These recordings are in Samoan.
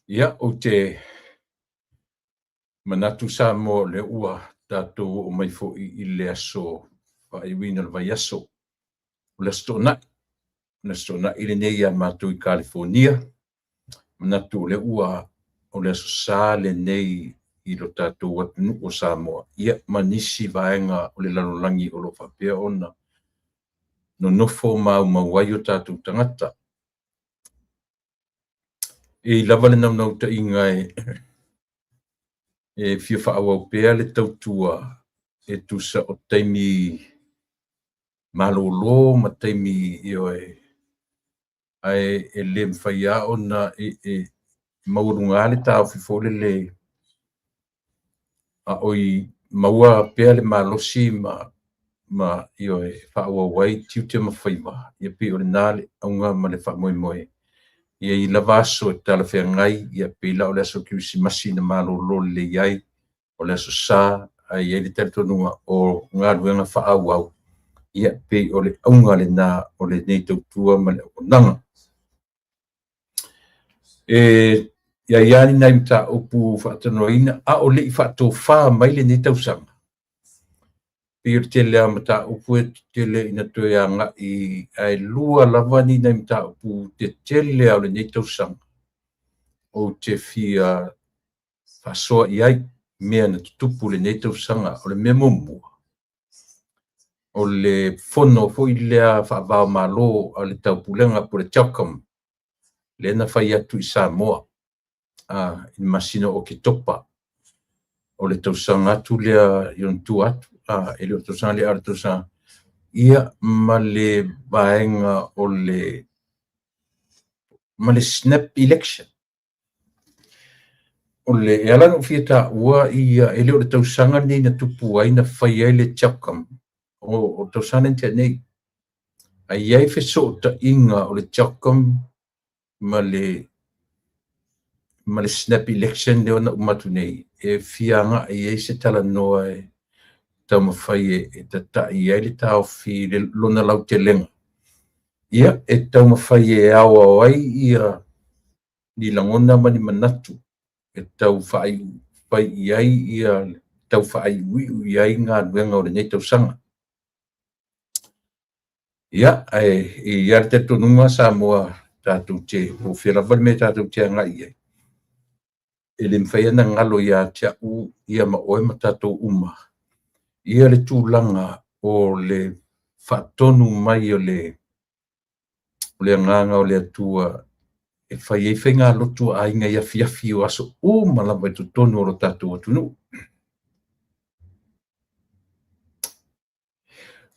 Ia, ou te manatu Samoa o lea ua tatou oo mai foi i le aso faaiuina o le vaiaso, o le Aso Toonai. O le Aso Toonai lenei ia matou i Kalifonia. Manatu o lea ua o le Aso Sa lenei i lo tatou atunuu o Samoa, ia ma nisi vaega o le lalolagi o lo o faapea ona nonofo maumau ai o tatou tagata. E i ai lava le naunautaiga e fia faaauau pea le tautua e tusa o taimi malolo ma taimi ioe, ae e le mafai lava ona e maualuga lava le taofi foi lele a o i maua pea le malosi ma ioe, e faaauau ai tiute ma faiva, ia pei o lena le auga ma le faamoemoe. E i ai lava aso e talafeagai, ia pei la o le aso Kerisimasi na malolo lelei ai, o le Aso Sa, ae i ai le talitonuga o galuega faaauau, ia pei o le auga lena o lenei tautua ma le auaunaga. E i ai lava ni nai mataupu faatalanoaina a o le i faatofa mai lenei tausaga. Pei o le tele lava o mataupu e tele ina toe agai, ae lua lava ni nai mataupu tetele lava o lenei tausaga ou te fia faasoa i ai mea na tutupu i lenei tausaga. O le mea muamua, o le fono foi lea faava-o-Malo a le Taupulega po o le CHOGM, lea na fai atu i Samoa i le masina o Oketopa o le tausaga atu lea i ona tua atu, e le o le tausaga lea a o le tausaga, ia ma le vaega o le ma le snap election. O le e ala ona ou fia taua ia, e le o le tausaga lenei na tupu ai na fai ai le CHOGM, o le tausaga lea na tea nei. Ae i ai fesootaiga o le CHOGM ma le snap election lea na uma atu nei, e fia agai ai se talanoa e taumafai e tatai ai le taofi lona lautelega. Ia, e taumafai e aoao ai ia ni lagona ma ni manatu e tau fai i ai ia tau faaiuiu i ai galuega o lenei tausaga. Ia, ae i ai le talitonuga Samoa tatou te po o fea lava le mea tatou te agai i ai, e le mafai ona galo ia te au ia ma oe ma tatou uma ia le tulaga o le faatonu mai o le agaga o le Atua e fai ai faigalotu a aiga i afiafi o aso uma lava i totonu o lo tatou atunuu.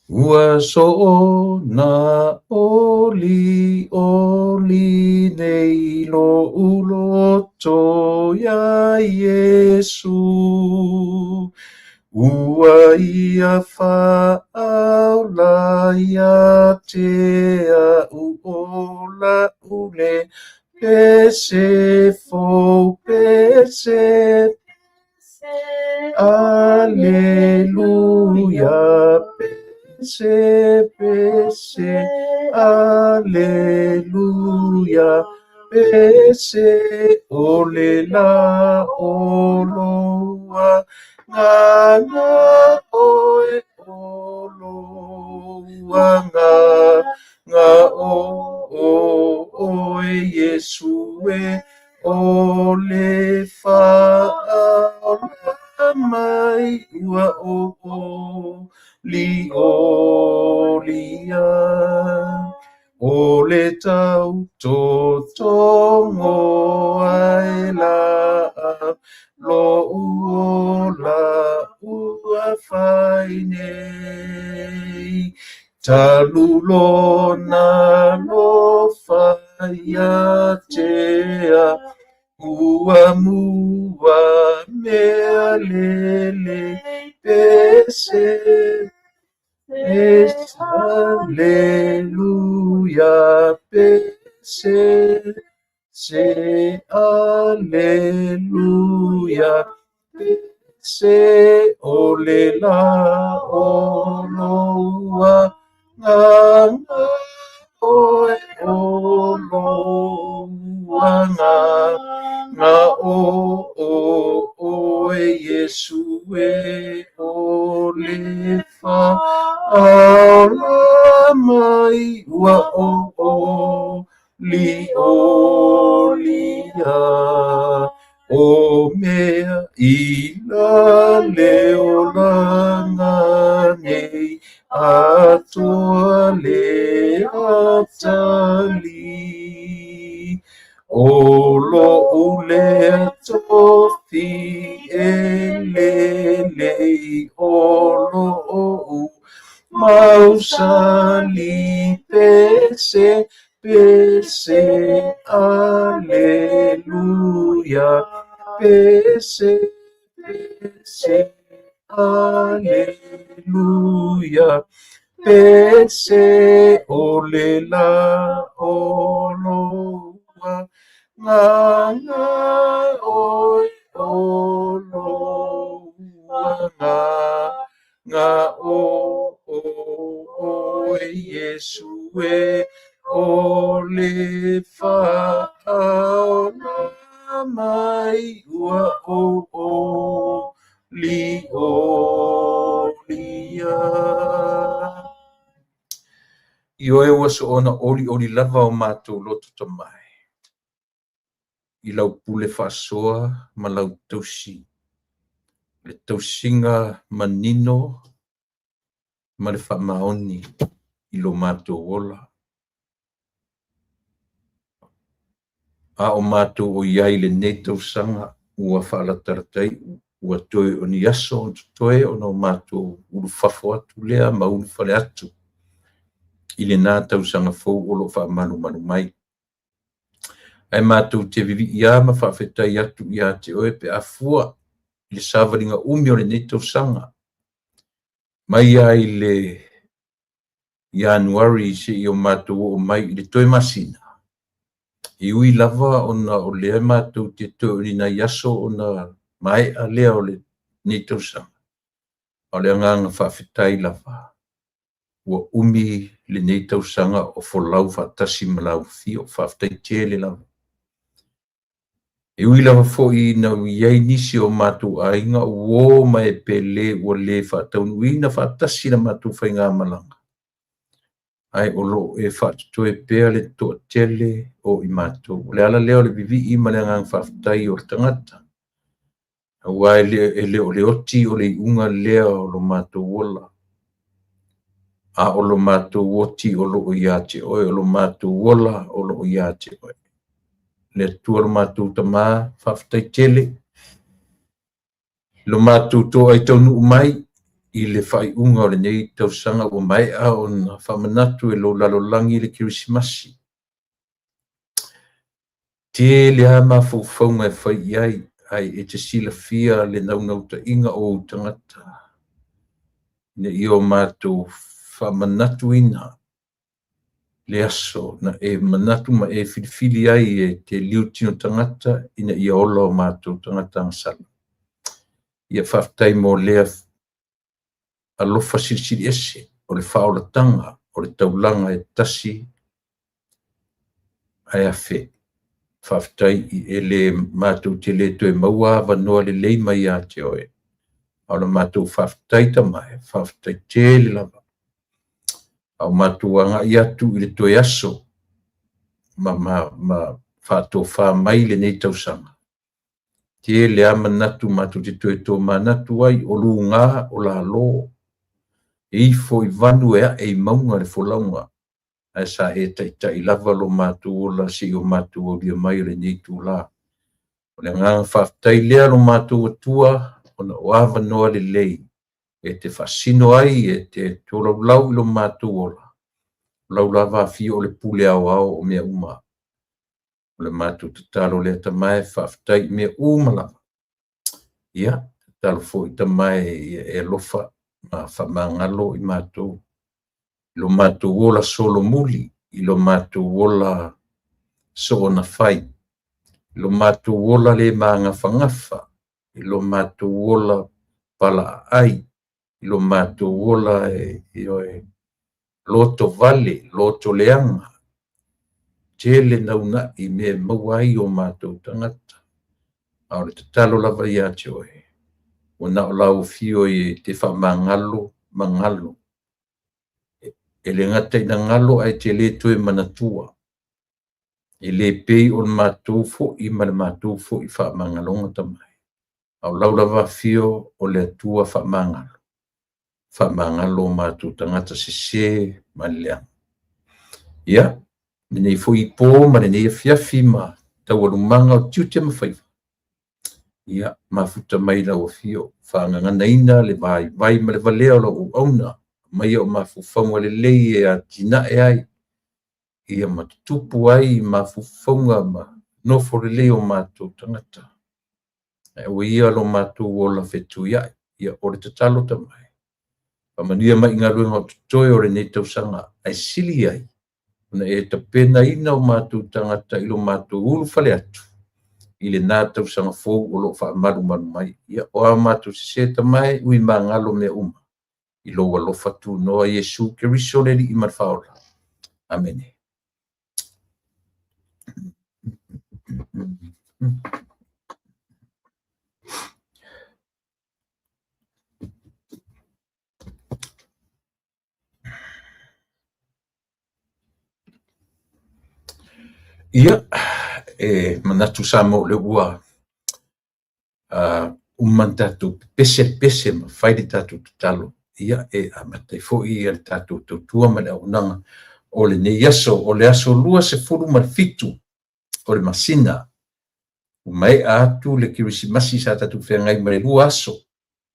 Ua soona oli oli nei lo'u loto iā Iesu, ua ia faaola ia te a'u o la'u le pese fou pese Aleluia pese pese Aleluia pese o le lā o lou agaga ʻoe o lou agaga o ʻoe Iesu e o le faaola mai ua ou olioli ai o le tautotogo ae la lo'u ola ua fai nei talu lona alofa ia te a'u ua mua mea lelei pese Aleluia pese se Aleluia pese o le lā o lou agaga ʻoe o lou agaga ga o o oe Iesu e o le faaola mai ua o o li o lia o mea i la le olaga nei atoa le atalii. O lo'u lea tofi e lelei o lo'u mausali pese pese aleluia pese pese aleluia pese o le la o loa ga oe o loa ga ga o o oe Iesu e o le faaola mai ua o o li o lia. I oe ua soona oli oli lava o mātou loto tamae. I lau pule faasoa ma lau tausi. Le tausiga manino ma le faamaoni i lo mātou ola. A o mātou o iai lenei tausaga ua faalatalatai ua toe o ni aso o totoe ona o mātou ulufafo atu lea ma ulufale atu i lena tausaga fou o loo faamalumalu mai. Ae mātou te vivi'i a ma faafetai atu ia te oe pe afua i le savaliga umi o lenei tausaga. Mai ai le Ianuari seia o mātou oo mai i le toe masina. E ui lava ona o lea mātou te toe o ni nai aso ona maea lea o lenei tausaga. A o le agaga faafetai lava ua umi lenei tausaga o folau faatasi ma lau afio. Faafetai tele lava. E ui lava foi ina iai nisi o mātou aiga o uō ma e pele ua lē faataunuuina faatasi la matou faigamalaga. Ae o loo e faatotoe pea le toatele o i matou. O le ala lea o le vivi'i ma le agaga faafetai o le tagata. Auā e le o le oti o le iuga lea o lo matou ola. A o lo matou oti o loo ia te oe, o lo matou ola o loo ia te oe. Le Atua lo matou Tamā, faafetai tele. Lo matou toai taunuu mai i le faaiuga o lenei tausaga ua maea ona faamanatu e lou lalolagi le Kerisimasi. Tele lava mafaufauga e fai i ai, ae e te silafia le naunautaiga o ou tagata ina ia o matou faamanatuina le aso na e manatu ma e filifili ai e te liutino tagata ina ia ola o matou tagata agasala. Ia faafetai mo lea alofa silisili ese o le faaolataga o le taulaga e tasi ae afe. Faafetai i e le matou te le toe maua avanoa lelei mai ia te oe. A o le matou faafetai tamae, faafetai tele lava. A o matou agai atu i le toe aso ma faatofā mai lenei tausaga. Tele lava manatu matou te toe tomanatu ai o lugā o lalo. E ifo i vanu e ae i mauga le folauga. Ae sa e taitai lava lo matou ola seia o matou aulia mai o lenei itulā. O le agaga faafetai lea lo matou Atua ona o avanoa lelei e te faasino ai e te tolaulau i lo matou ola. O lau lava afio o le pule aoao o mea uma. O le matou tatalo lea tamae, faafetai i mea uma lava. Ia, tatalo foi tamae ia e alofa ma faamagalo i matou. I lo matou ola solomuli, i lo matou ola soonafai, i lo matou ola le magafagafa, i lo matou ola palaaai, i lo matou ola e loto vale, loto leaga. Tele naunai mea e maua ai o matou tagata. A o le tatalo lava ia te oe, ua na o lau afio e te faamagalo ma galo. E le gata ina galo ae te le toe manatua. E le pei o le matou foi ma le matou foi faamagaloga tamae. A o lau lava afio o le Atua faamagalo, faamagalo o matou tagata sese ma le leaga. Ia, lenei foi po ma lenei afiafi ma taualumaga o tiute ma faiva, ia, mafuta mai lau afio, faagaganaina le vaivai ma le valea o lau auauna, aumaia o mafaufauga lelei e atinae ai, ia ma tutupu ai mafaufauga ma nofo lelei o matou tagata. Ae aua ia lo matou ola fetuiai, ia o le tatalo tamae. Faamanuia mai i galuega o totoe o lenei tausaga, ae sili ai ona e tapenaina o matou tagata i lo matou ulufale atu i lena tausaga fou o lo o faamalumalu mai. Ia, o a matou sese tamae, ui magalo mea uma i lou alofa tunoa Iesu Keriso le Alii ma le Faaola. Amene. Ia, e manatu Samoa o lea ua uma ona tatou pepese le pese ma fai le tatou tatalo, ia e amata ai foi le tatou tautua ma le auaunaga o lenei aso. O le aso 27 o le masina, ua maea atu le Kerisimasi sa tatou feagai ma le 2 aso,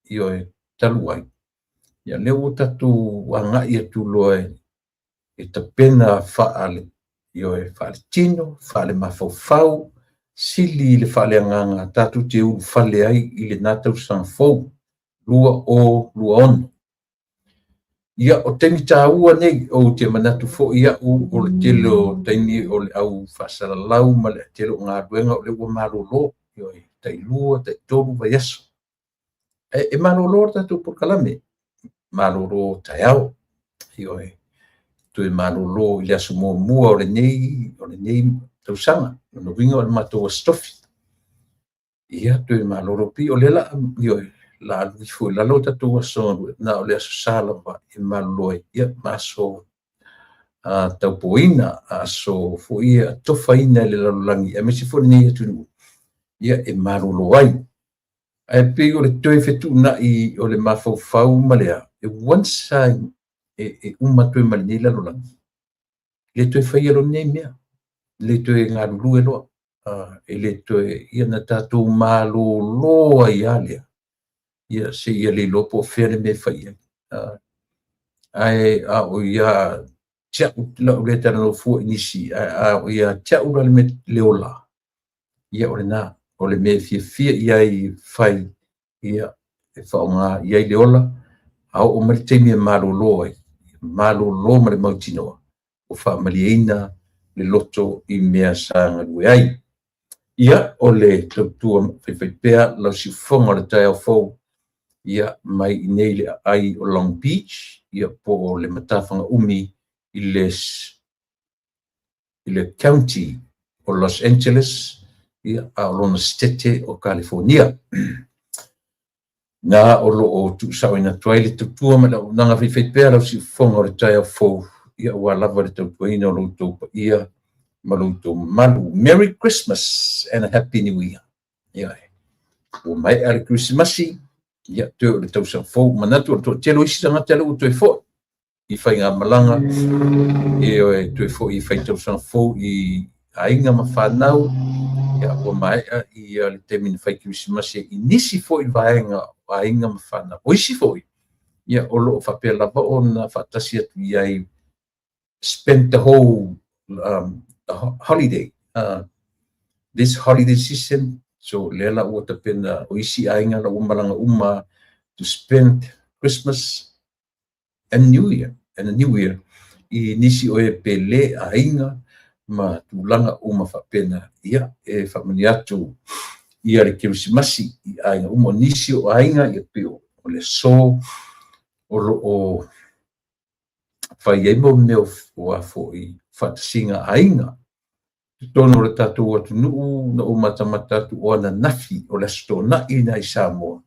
ioe, talu ai. Ia lea ua tatou agai atu loa e tapena ioe, faaletino, faalemafaufau, sili le faaleagaga tatou te ulufale ai i lena tausaga fou 2026. Ia, o taimi taua nei, ou te manatu foi au o le tele o taimi o le au faasalalau ma le tele o galuega o lea ua malolo, ioe, tai 2, tai 3 vaiaso. E malolo le tatou polokalame, malolo taeao, ioe, toe malolo i le aso muamua o lenei tausaga, lona uiga o le matou Aso Tofi. Ia, toe malolo pei o lea la, ioe, la alu ifo i lalo tatou aso, na o le Aso Sa lava e malolo ai, ia, ma aso taupoina, aso foi e atofaina e le lalolagi, aemaise foi lenei atunuu, ia, e malolo ai. Ae pei o le toe fetuunai o le mafaufau ma le a, e once e uma atu ai ma lenei lalolagi, le toe faia loa lenei mea, le toe galulue loa, e le toe, ia na tatou malolo ai lava lea, ia seia le iloa po o fea le mea e fai i ai. Ae a o ia te au, lau lea talanoa fua i nisi, ae a o ia te au la le mea le ola, ia o lena, o le mea e fiafia i ai e fai, ia e faaaoga i ai le ola, a oo mai le taimi e malolo ai, malolo ma le mautinoa, ua faamalieina le loto i mea sa galue ai. Ia, o le tautua faifaipea lau siufofoga o le taeao fou, ia mai i nei le aai o Long Beach, ia po o le matafaga umi i le county o Los Angeles, ia, a o lona sitete o Kalifonia. Na o lo o tuusaoina atu ai le tautua ma le auaunaga faifaipea lau siufofoga o le taeao fou, ia ua lava le tautuaina o lo outou paia ma lo outou mamalu. Merry Christmas and a Happy New Year. Ia, ua maea le Kerisimasi, ia, toe o le tausaga fou. Manatu o le toatele o isi tagata lea ua toe foi i faigamalaga, e toe foi i fai tausaga fou i aiga ma fanau, ia, ua maea ia le taimi na fai Kerisimasi i nisi foi vaega o aiga ma fanau. O isi foi, ia, o lo o faapea lava ona faatasi atu i ai, spend the whole holiday, this holiday season. So lea la ua tapena o isi aiga la ua malaga uma to spend Christmas and New Year, and the New Year i nisi o e pele aiga ma tulaga uma faapena. Ia, e faamanuia atu ia le Kerisimasi i aiga uma. O nisi o aiga, ia pei o le aso o lo o fai ai mo mea o a foi faatasiga aiga. Totonu o le tatou atunuu na ou matamata atu o ananafi o le Aso Toonai lena i Samoa,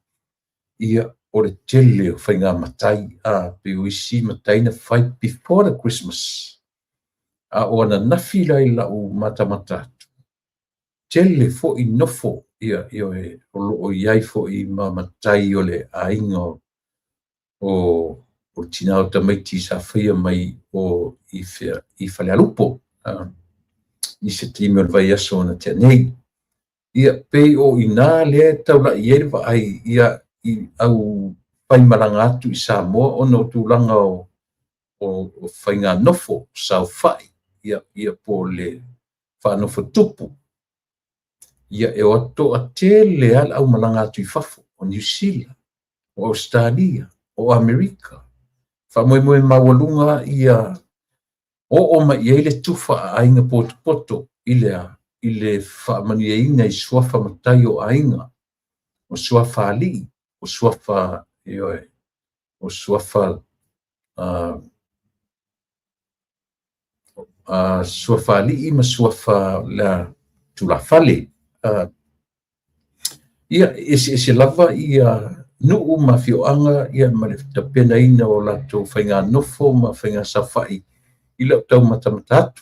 ia o le tele o faiga matai, a pei o isi matai na fai before the Christmas. A o ananafi la i lau matamata atu, tele foi nofo, ia, ioe, o lo o i ai foi ma matai o le aiga o le tina o tamaiti sa faia mai o i fea i Falealupo i se taimi o le vaiaso na tea nei. Ia pei o i ina lea e taulai i ai le vaai ia i au faimalaga atu i Samoa ona o tulaga o faiga nofo, saofai, ia, ia po o le faanofo tupu. Ia e o atu toatele lava le aumalaga atu i fafo, o Niu Sila, o Ausetalia, o Amerika. Faamoemoe maualuga ia oo mai i ai le tufa a aiga potopoto i le a? I le faamanuiaina i suafa matai o aiga, o suafa alii, o suafa, ioe, o suafa suafa alii ma suafa le tulafale. Ia, e eseese lava ia nuu ma afioaga ia ma le tapenaina o latou faiga nofo ma faiga saofai i lau tau matamata atu.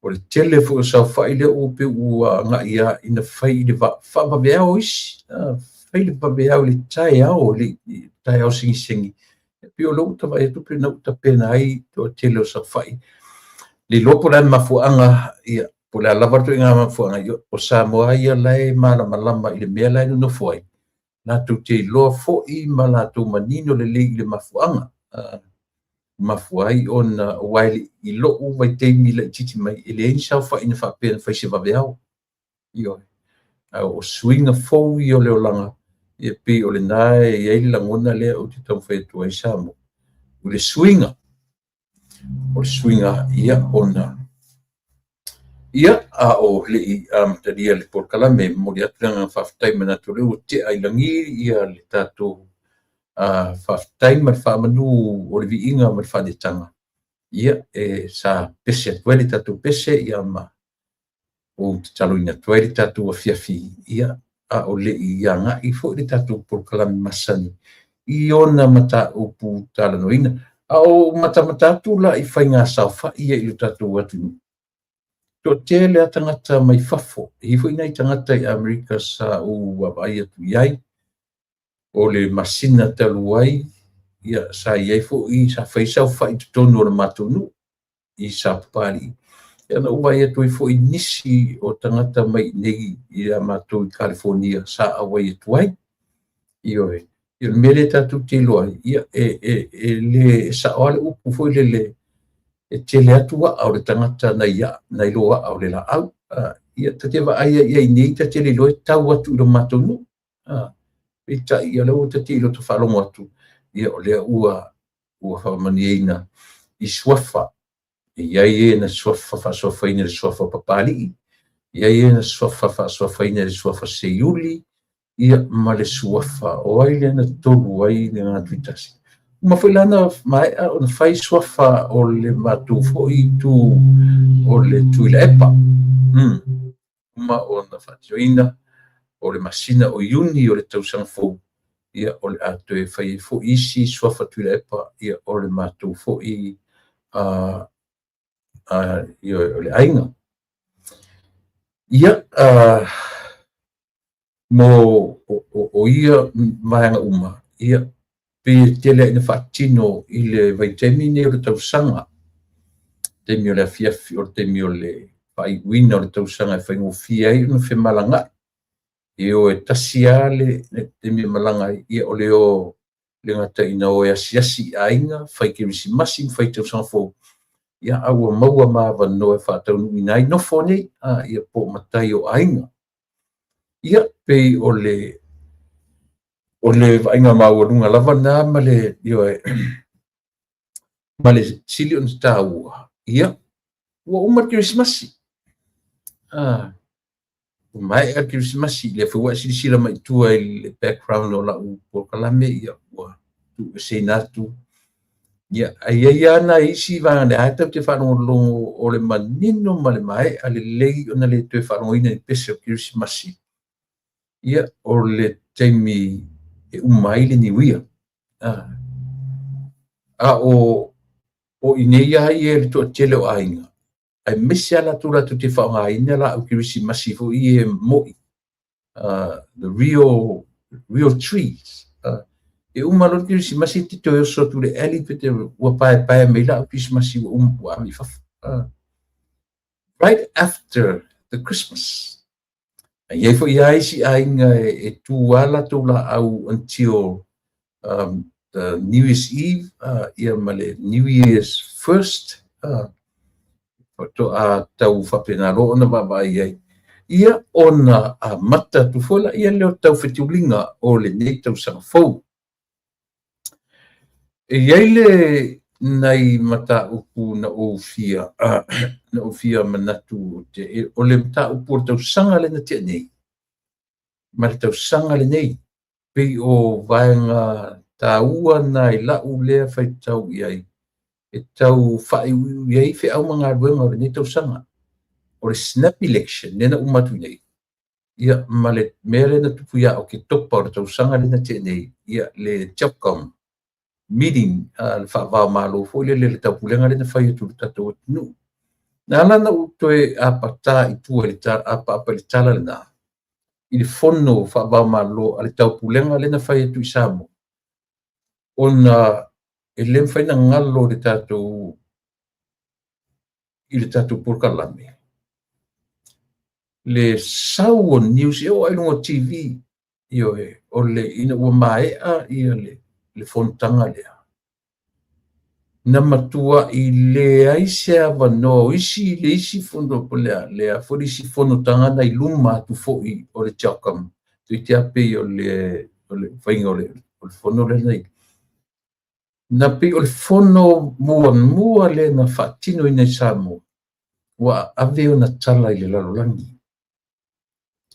O le tele foi o saofai lea ua pei ua agai lava ina fai i le faavaveao isi, fai le vaveao i le taeao, le taeao segisegi. E pei o lea ua ta vaai atu pei o lena ua tapena ai toatele o saofai. Le iloa po o le a le mafuaaga, ia, po o le a lava le ituaiga mafuaaga, ia, o Samoa ia la e malamalama i le mea la e nonofo ai, latou te iloa foi ma latou manino lelei i le mafuaaga. Mafua ai ona, aua i lou vaitaimi laitiiti mai, e leai ni saofai na faapea na fai se vaveao. Ioe. A o suiga fou ia o le olaga, ia pei o lena e i ai le lagona lea ou te taumafai atu ai Samoa. O le suiga, o le suiga ia ona ia a o le i amatalia le polokalame, e momoli atu le agaga faafetai, manatu o lea ua tea i lagi ia le tatou faafetai ma le faamanu o le viiga ma le faaneetaga. Ia e sa pese atu ai le tatou pese, ia ma ou tataloina atu ai le tatou afiafi, ia a o le i agai foi le tatou polokalame masani i ona mataupu talanoaina. A o matamata atu la i faiga saofai ia i le tatou atunuu, toatele lava tagata mai fafo, e i ai foi nai tagata i Amerika sa ou vaavaai atu i ai, o le masina talu ai, ia sa i ai foi, sa fai saofai i totonu o le matou nuu i Sapapalii. Ia na ou vaai atu ai foi nisi o tagata mai nei ia matou i Kalifonia sa auai atu ai. Ioe. Ia o le mea lea tatou te iloa ai, ia e le sao lava le upu foi lele, e tele atu aa o le tagata nai lo aa o le laau. Ia ta te vaai ai i ai nei, ta te le iloa e tau atu i lo matou nuu. Peitai ia o lea ua ta te iloa ta faalogo atu, ia o lea ua faamanuiaina i suafa. E i ai e na suafa faasuafaina i le suafa Papalii, e i ai e na suafa faasuafaina i le suafa Seiuli, ia ma le suafa o ai lea na tolu ai le Tuitasi. Uma foi la na maea ona fai suafa o le matou foi itu o le Tuilaepa. Uma ona faatinoina o le masina o Iuni o le tausaga fou, ia o le a toe fai ai foi isi suafa Tuilaepa, ia o le matou foi o le aiga. Ia, mo o ia vaega uma, ia pei e tele ina faatino i le vaitaimi nei o le tausaga, taimi o le afiafi, o le taimi o le faaiuina o le tausaga e faigofie ai ona femalagaai. E o e tasi lava le taimi e malaga ai, ia o le o le gata ina o e asiasi i aiga, fai kerisimasi ma fai tausaga fou, ia a ua maua ma avanoa e faataunuuina ai nofo nei, ia po o matai o aiga. Ia pei o le vaaiga maualuga lava lena ma le, ioe, ma le sili ona taua, ia ua uma le kerisimasi. Ua maea le kerisimasi, lea foi ua e silasila mai i tua i le background o lau polokalame, ia ua tuueseina atu Ia, ae i ai lava nai isi vaega o lea lava tatou te faalogologo o le manino ma le maea lelei ona le toe faalogoina i pese o Kerisimasi, ia, o le taimi e uma ai le Niuia. A o i inei lava ia i le toatele o aiga, aemaise lava latou latou te faaaogaina laau kerisimasi foi ia mo'i, the real trees. E uma loa le kerisimasi e te toe oso atu i le alley pe te ua paepae mai laau kerisimasi ua uma ua ave i fafo. Right after the Christmas. Ae i ai foi lava isi aiga e tu lava latou laau until the New Year's Eve, ia ma le New Year's First, faatoa tau faapena loa ona vaavaai ai. Ia ona amata atu foi laia lea o tau fetuliga o lenei tausaga fou. E i ai le nai mataupu na ou fia manatu o le mataupu o le tausaga lea na tea nei ma le tausaga lenei, pei o vaega taua na i lau lea faitau i ai e tau faaiuiu i ai feau ma galuega o lenei tausaga. O le snap election lea na uma atu nei, ia ma le mea lea na tupu ia Oketopa o le tausaga lea na tea nei, ia le CHOGM meeting, le faava-o-Malo foi lele le taupulega lea na fai atu i le tatou atunuu. Na ala ona ou toe apata i tua i le apaapa i le tala lena, i le fono faava-o-Malo a le taupulega lea na fai atu i Samoa, ona e le mafai ona galo le tatou i le tatou polokalame le sau o news e oo lava i luga o TV, ioe, o le ina ua maea ia le fonotaga lea, na matuai leai se avanoa o isi le isi fono po o le a foi le isi fonotaga na i luma atu foi o le CHOGM, toeitiiti lava pei o le faiga o le fono lea na pei o le fono muamua lea na faatinoina i Samoa, ua ave ona tala i le lalolagi.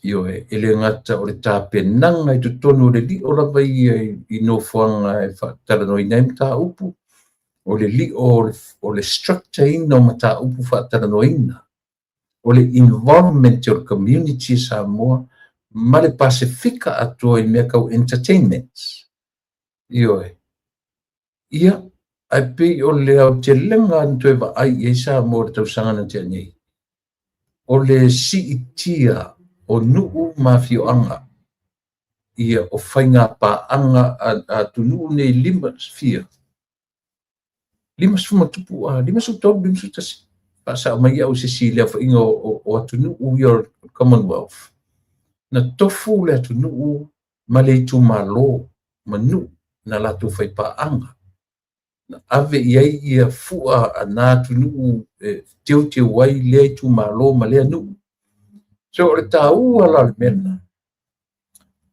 Ioe, e le gata o le tapenaga i totonu o le lio lava ia i nofoaga e faatalanoaina ai mataupu, o le lio o le structure ina o mataupu faatalanoaina, o le involvement o le community o Samoa ma le Pasefika atoa i mea tau entertainment. Ioe. Ia, ae pei o le aotelega na toe vaai i ai Samoa i le tausaga na tea nei, o le siitia o nuu ma afioaga, ia o faiga paaga a atunuu nei lima fia, 53, 51, faasao mai au i se isi i le aofaiga o atunuu ia o le Commonwealth, na tofu le atunuu ma le itumalo ma nuu na latou faipaaga, na ave i ai ia fua a na atunuu e teuteu ai lea itumalo ma lea nuu. So o le taua la o le mea lena,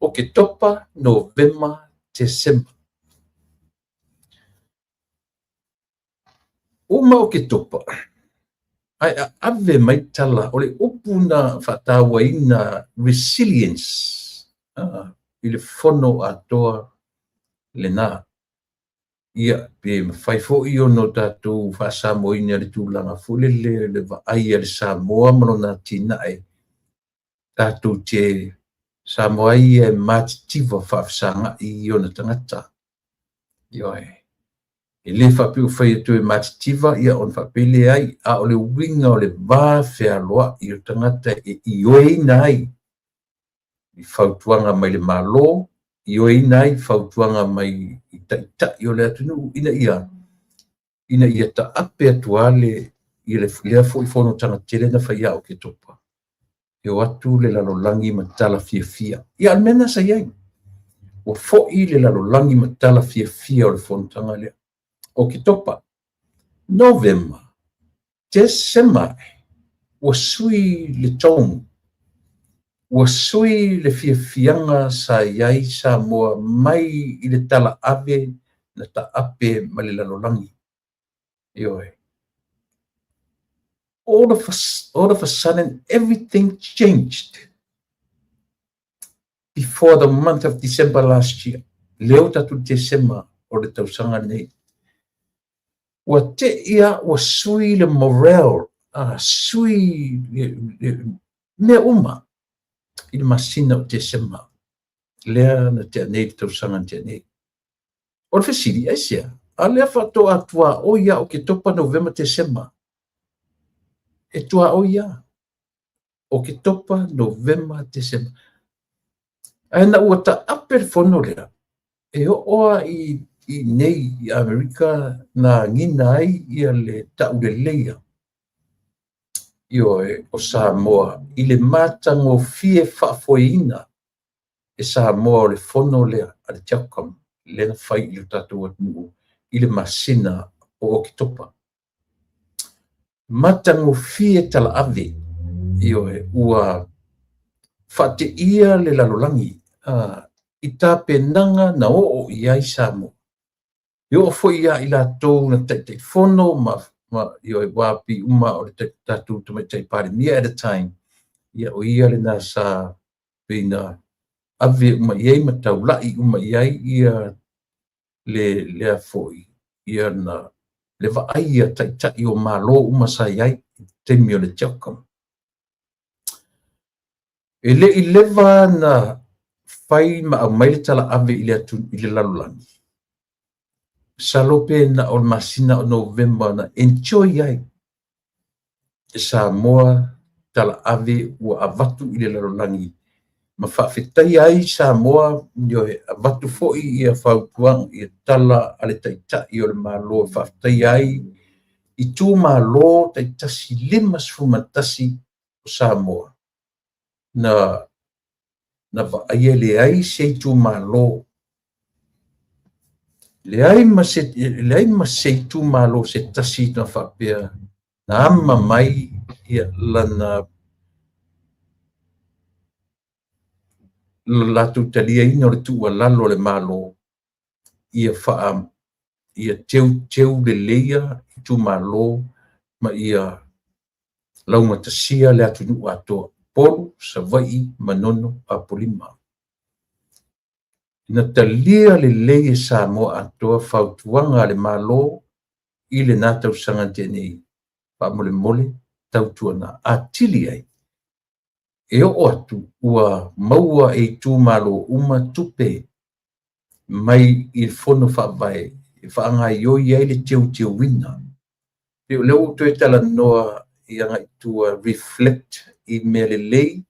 Oketopa, Novema, Tesema. Uma Oketopa, ae ave mai tala o le upu na faatauaina resilience i le fono atoa lena. Ia, pe mafai foi ona tatou faasamoaina le tulaga foi lele le vaai a le Samoa ma lona atinae, tatou te Samoa ia e matitiva faafesagai i ona tagata. Ioe. E le faapea ua fai atu e matitiva ia ona faapea leai, a o le uiga o le va fealoai o tagata e ioeina ai i fautuaga mai le Malo, ioeina ai fautuaga mai i taitai o le atunuu ina ia taape atu lava le lea foi fonotaga tele na fai ia Oketopa, e o atu le lalolagi ma tala fiafia. Ia, o le mea lena sa i ai. Ua foi le lalolagi ma tala fiafia o le fonotaga lea. Oketopa, Novema, Tesema, ua sui le tone, ua sui le fiafiaga sa i ai Samoa mai i le tala ave na taape ma le lalolagi. Ioe. All of a sudden, everything changed before the month of December last year. Lea ua tatou Tesema o le tausaga lenei. Ua te'i lava ua sui le morale, sui mea uma i le masina o Tesema lea na tea nei, le tausaga na tea nei. O le fesili, aisea? A lea faatoa tuaoi lava Oketopa, Novema, Tesema. E tuaoi lava. Oketopa, Novema, Tesema. Ae na ua taape le fono lea, e oo lava i nei i Amerika na agiga ai ia le tauleleia, ioe, o Samoa i le matagofie faafoeina e Samoa o le fono lea a le CHOGM lea na fai i le tatou atunuu i le masina o Oketopa. Matagofie talaave, ioe, ua faateia le lalolagi i tapenaga na oo i ai Samoa. E oo foi ia i latou na Taitaifono ma, ioe, ua pei uma o le tatou Tamaitai Palemia at a time, ia o ia lena sa pei na ave uma i ai ma taulai uma i ai ia le lea foi ia na le vaai a taitai o Malo uma sa i ai i taimi o le CHOGM. E le i leva na fai ma aumai le talaave i le atu i le lalolagi. Masalo pe na o le masina o Novema na enjoy ai e Samoa talaave ua avatu i le lalolagi ma faafetaia ai Samoa, ioe, avatu foi ia fautuaga, ia tala a le Taitai o le Malo e faafetaia ai itumalo taitasi 51 o Samoa na vaaia leai se itumalo, leai ma se itumalo se tasi na faapea na ama mai ia lana lo latou taliaina o le tuualalo a le Malo ia teuteu leleia itumalo ma ia laugatasia le atunuu atoa, Upolu, Savaii, Manono, Apolima. Na talia lelei e Samoa atoa fautuaga a le Malo i lena tausaga na tea nei. Faamolemole tautuana atili ai e oo atu ua maua e itumalo uma tupe mai i le fono faavae e faagaioi ai le teuteuina. Pei o lea ua toe talanoa i agai tua, reflect i mea lelei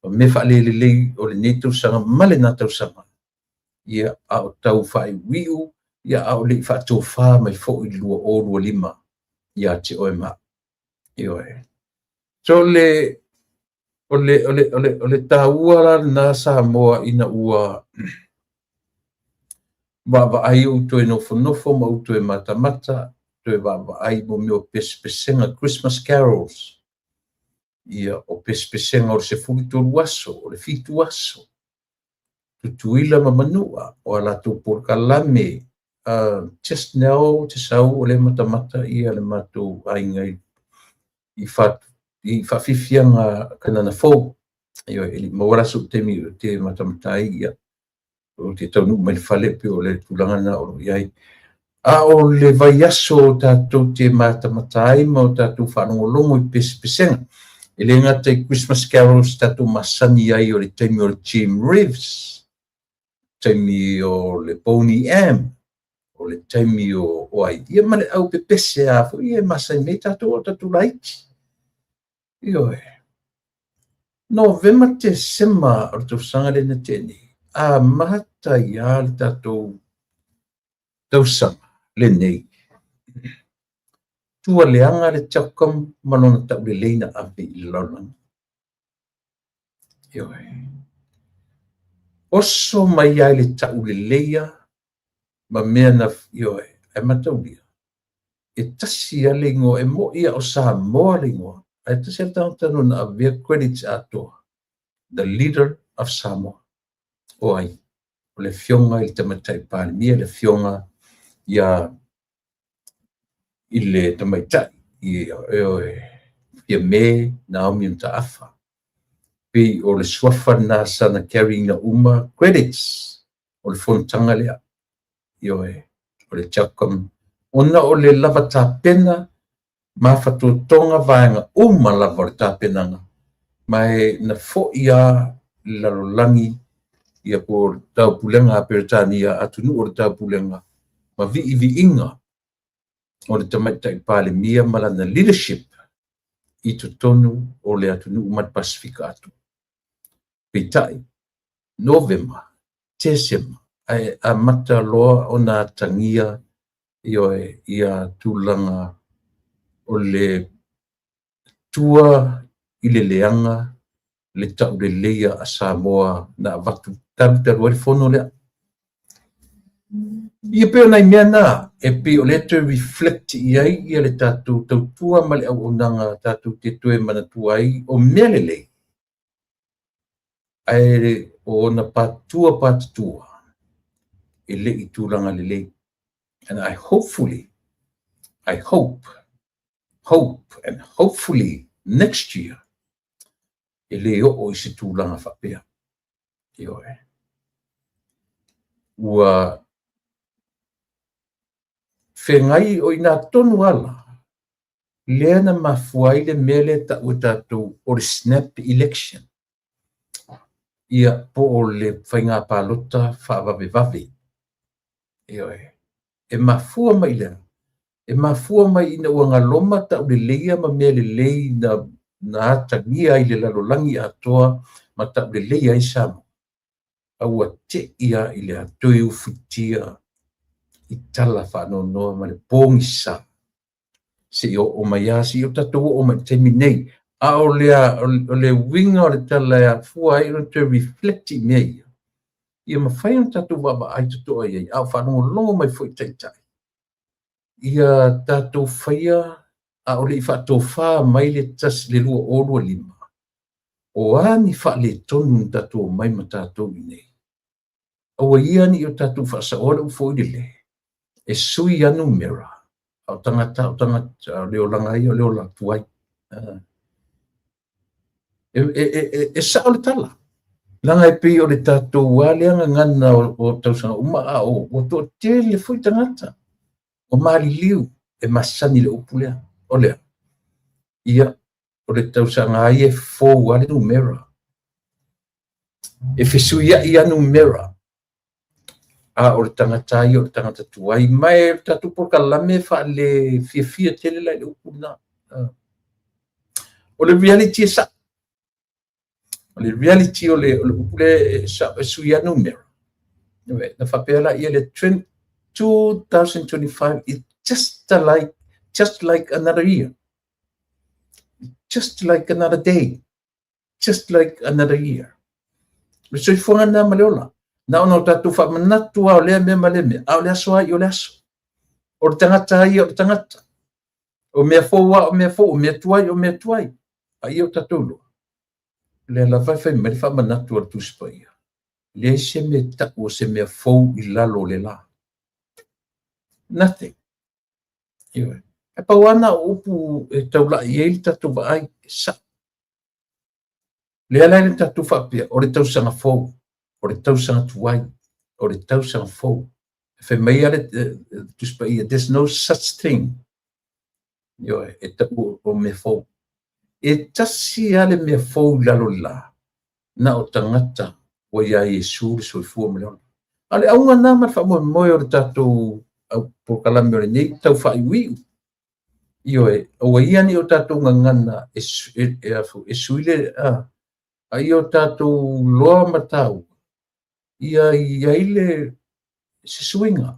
ma mea faalelelei o lenei tausaga ma lena tausaga, ia, a o tau faaiuiu, ia, a o le i faatofa mai foi le 2025 ia te oe ma au. Ioe. So le o le o le o le o le taua la lena Samoa ina ua vaavaai ou toe nofonofo ma ou toe matamata, toe vaavaai mo mea o pesepesega, Christmas carols, ia, o pesepesega o le 13 aso, o le 7 aso, Tutuila ma Manua, o a latou polokalame. Just now te sau o le matamata ia le matou aiga i faafiafiaga Kanana Fou. Ioe, e le i maua la sou taimi o te matamata ai, ia, o te taunuu mai le fale pe o le tulaga lena o lo o i ai. A o le vaiaso o tatou te matamata ai ma o tatou faalogologo i pesepesega. E le gata i Christmas carols tatou masani ai o le taimi o le Jim Reeves, taimi o le Boney M, o le taimi o ai, ia ma le au pepese a foi e masani nei tatou o tatou laiti. Ioe. Novema, Tesema o le tausaga lea na tea nei, amata ia le tatou tausaga lenei. Tua leaga le CHOGM ma lona taulelei na ave i le lalolagi. Ioe. Oso mai ai le tauleleia ma mea na, ioe, ae mataulia. E tasi lava le igoa, e moi a o Samoa le igoa, ae tasi lava le tagata na avea credits atoa, the leader of Samoa. O ai? O le afioga i le Tamaitai Palemia, le afioga ia i le Tamaitai, ioe, Fiame Naomi Mataafa. Pei o le suafa lena sana carry ina uma credits o le fonotaga lea. Ioe, o le CHOGM. Ona o le lava tapena ma afatotoga vaega uma lava o le tapenaga, ma e na fo'i lava le lalolagi ia po o le Taupulega a Peretania, atunuu o le Taupulega, ma vi'ivi'iga o le Tamaitai Palemia ma lana leadership i totonu o le atunuu ma le Pasefika atoa. Peitai, Novema, Tesema, ae amata loa ona atagia, ioe, ia tulaga o le tua i le leaga le tauleleia a Samoa na avatu talu ai le fono lea. Ia pei o nai mea na e pei o lea toe reflect i ai ia le tatou tautua ma le auaunaga tatou te toe manatua ai o mea lelei, ae o ona patutua patutua e le i tulaga lelei. And I hopefully, I hope, hope and hopefully next year e le oo i se tulaga faapea. Ioe. Ua fegai o i nā tonu ala lea na mafua ai le mea lea ta'u e tatou o le snap election. Ia po o le faiga palota faavavevave. Ioe. E mafua mai lea. E mafua mai ina ua galoma tauleleia ma mea lelei na atagia ai le lalolagi atoa ma tauleleia ai Samoa. A ua te'i lava i le toe ufitia i tala faanoanoa ma le pogisa seia oo mai lava, seia o tatou oo mai i le taimi nei. A o le uiga o le tala e afua ai ona toe reflect i mea ia, ia mafai ona tatou vaavaai totoa i ai, a o faalogologo mai foi i taitai, ia tatou faia a o le i faatofā mai le 2025, o a ni faaletonu na tatou omai ma tatou i inei. Aua ia ne i o tatou faasaoa le upu foi lele, e sui lava numera, a o tagata, o tagata, o le olaga ia o le ola tuai. E sa'o le tala, leaga e pei o le tatou lava lea gagana o tausaga uma, a o ua toatele foi tagata o maliliu e masani i le upu lea. O lea, ia, o le tausaga lava ia e fou lava le numera. E fesuia'i lava numera, a o le tagata lava ia o le tagata tuai. Ma e o le tatou polokalame faale fiafia tele la i le upu lena. O le reality e sa'o. O le reality o le upu lea e sa'o, e sui lava numera. Na faapea laia le 2025 is just like another year. Just like another day. Just like another year. O le soifuaga lena ma le ola. Na ona o tatou faamanatu lava o lea mea ma lea mea, a o le aso lava ia o le aso. O le tagata lava ia o le tagata. O mea fou lava o mea fou, o mea tuai o mea tuai. A ia o tatou iloa. O lea lava e fai mai le faamanatu a le Tusi Paia. Leai se mea ta'u o se mea fou i lalo o le la. Nothing. Ioe. E pau lava na o upu e taula'i ai le tatou vaai, e sa'o. Lea la e le tatou faapea, o le tausaga fou, o le tausaga tuai, o le tausaga fou. E fai mai lava le Tusi Paia, there's no such thing. Ioe, e ta'u o mea fou. E tasi lava le mea fou i lalo o le la, na o tagata ua iā Iesu le soifua ma le ola. A o le auga lena ma le faamoemoe o le tatou polokalame o lenei tau faaiuiu. Ioe, aua ia ne i o tatou gagana e sui le, a ia o tatou loa ma taua, ia i ai le se suiga.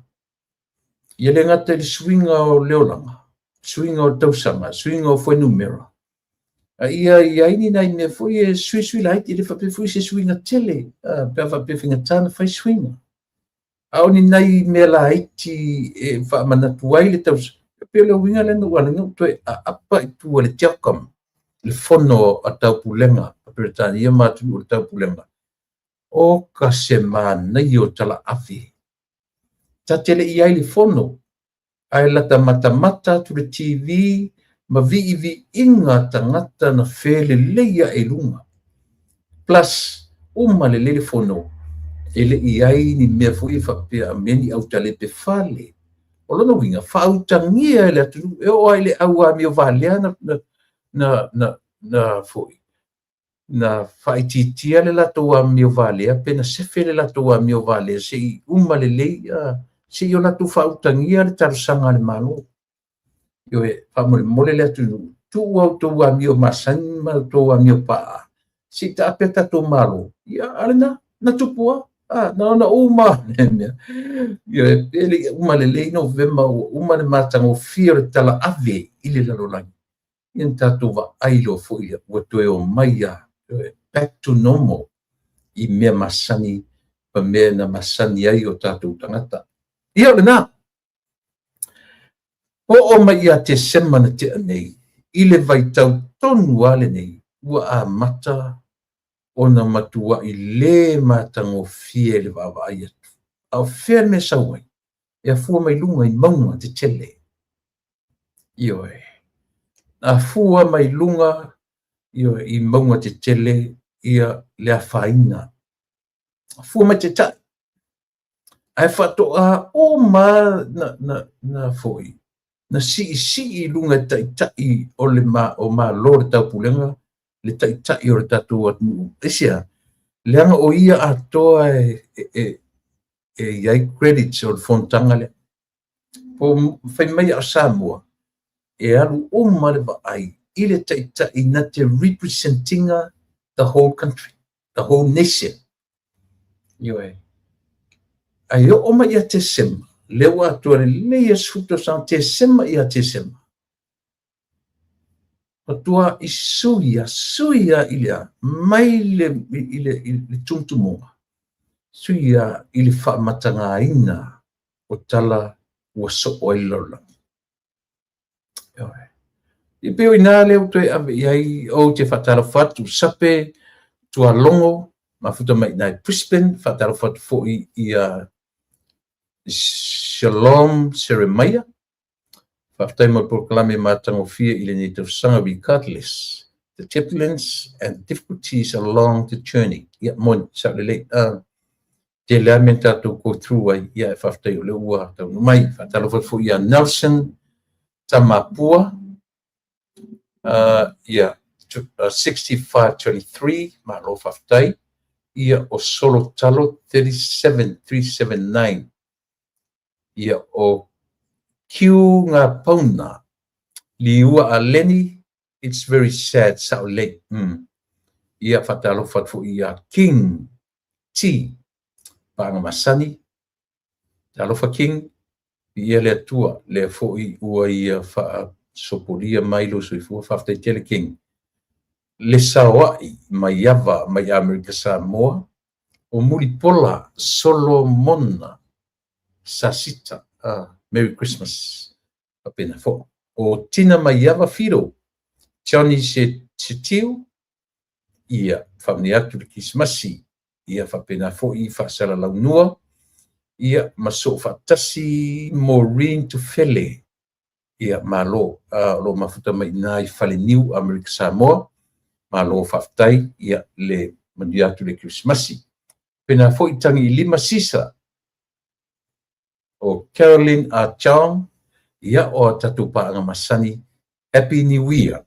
Ia le gata i le suiga o le olaga, suiga o le tausaga, suiga o fuainumera, a ia i ai ni nai mea foi e suisui laiti, e le faapea foi se suiga tele, pe a faapea e faigata ona fai suiga. A o ni nai mea laiti e faamanatu ai le tausaga, e pei o le uiga lea na ua ala ai ona ou toe aapa i tua le CHOGM, le fono a Taupulega a Peretania ma atunuu o le Taupulega. O ka se manaia o talaave. Ta te le i ai i le fono, ae lata matamata atu le TV ma viiviiga tagata na felelei ae i luga. Plus, uma lelei le fono, e le i ai ni mea foi e faapea a mea ni autalepe fale. O lona uiga, faautagia e le atunuu, e oo lava i le au amio valea na foi, na faaitiitia le latou amio valea pe na sefe le latou amio valea se i uma lelei, se i o latou faautagia le talosaga a le Malo. Ioe, faamolemole le atunuu, tuu a outou amio masani ma outou amio paa, se i taape a tatou Malo. Ia, a lena, na tupu lava. Na ona uma mea. Ioe, pe le i uma lelei Novema ua uma le matagofie o le talaave i le lalolagi, ia na tatou vaai loa foi lea, ua toe omai lava, back to normal i mea masani ma mea na masani ai o tatou tagata. Ia o lena. Oo mai ia Tesema na tea nei, i le vaitau tonu lava lenei, ua amata ona matuai le matagofie le vaavaai atu. A o fea le mea e sau ai? E afua mai luga i mauga tetele. Ioe. Afua mai luga, ioe, i mauga tetele ia le afaina. Afua mai taitai. Ae faatoa uma na foi, na siisii i luga e taitai o le o Malo o le Taupulega, le taitai o le tatou atunuu. Aisea? Leaga o ia atoa e i ai credits o le fonotaga lea. Po fai mai a o Samoa, e alu uma le vaai i le taitai na te representinga the whole country, the whole nation. Ioe. Ae oo mai ia Tesema, lea ua atoa lelei e 10 tausaga, Tesema ia Tesema, matuai sui sui i le a, mai i le tumutumuga, sui i le faamatagaina o tala ua soo ai le lalolagi. I pei o ina lea ua toe ave i ai. Ou te faatalofa atu Sape Tualogo, mafuta mai i Brisbane. Faatalofa atu foi ia Shalom Seremaia. Faafetai mo le polokalame matagofie i lenei tausaga regardless the turbulence and difficulties along the journey. Ia, moni, sao lelei. Tele lava mea tatou go through ai, ia e faafetai o lea ua taunuu mai. Faatalofa atu foi ia Nelson Tamapua, ia, 6523, malo faafetai. Ia, o Solo Talo, 37379. Ia, o Q ngā pauna, Liua Aleni, it's very sad, sao lelei. Ia, faatalofa atu foi ia King T, Paga Masani, talofa King, ia le Atua, lea foi ua ia faasopolia mai lou soifua, faafetai tele King. Le saoai mai Ava mai Amerika Samoa, o Mulipola Solomona Sasita, Merry Christmas. Faapena foi. O Tina Maiava Fido, Johnny Setiu, ia faamanuia atu le Kisimasi, ia faapena foi faasalalaunua, ia ma soo faatasi Maureen Tufele, ia malo, o lo mafuta mai ina i Faleniu, Amerika Samoa, malo faafetai, ia le manuia atu le Kisimasi. Pena foi tangi i lima sisa, o Caroline A. Chong, ia o a tatou paaga masani, Happy New Year.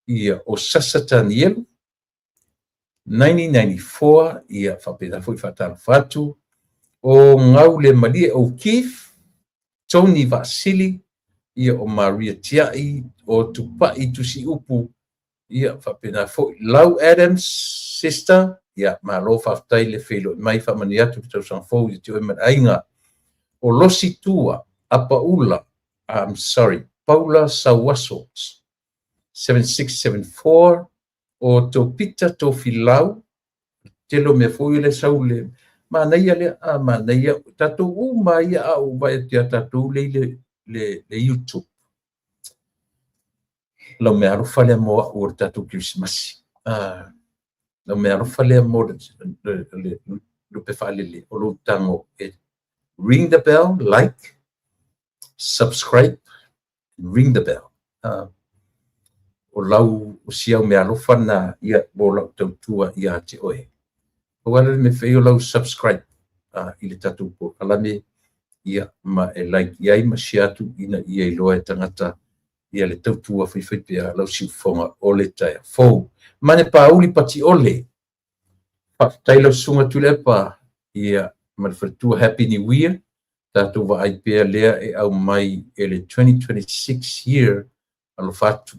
Ia o Sasa Tanielu, 1994, ia faapena foi faatalofa atu. O Gaule Malie O'Keefe, Tony Vasili, ia o Maria Tiai, o Tupai Tusiupu, ia faapena foi Lau Adams, sister, ia malo faafetai le feiloai mai, faamanuia atu le tausaga fou ia te oe ma le aiga. O Losi Tua, Apaula, I'm sorry, Paula Sauaso, 7674, o Topita Tofilau, tele o mea foi le sau le manaia lea, a manaia, tatou uma ia a ou vaai atu ia tatou le i le YouTube. Lau mea alofa lea mo au o le tatou Kerisimasi. Lau mea alofa lea mo le lupe faalele o lou tago e ring the bell, like, subscribe, ring the bell. O lau o si au mea alofa na ia mo lau tautua ia te oe. Aua le mea fai o lau subscribe i le tatou polokalame. Ia, ma e like i ai ma share atu ina ia iloa e tagata ia le tautua faifaipea a lau siufofoga o le taeao fou. Mane Pauli Patiole, faafetai lau Susuga Tuilaepa, ia, ma le faletua, Happy New Year. Tatou vaai pea lea e aumai e le 2026 year, alofa atu.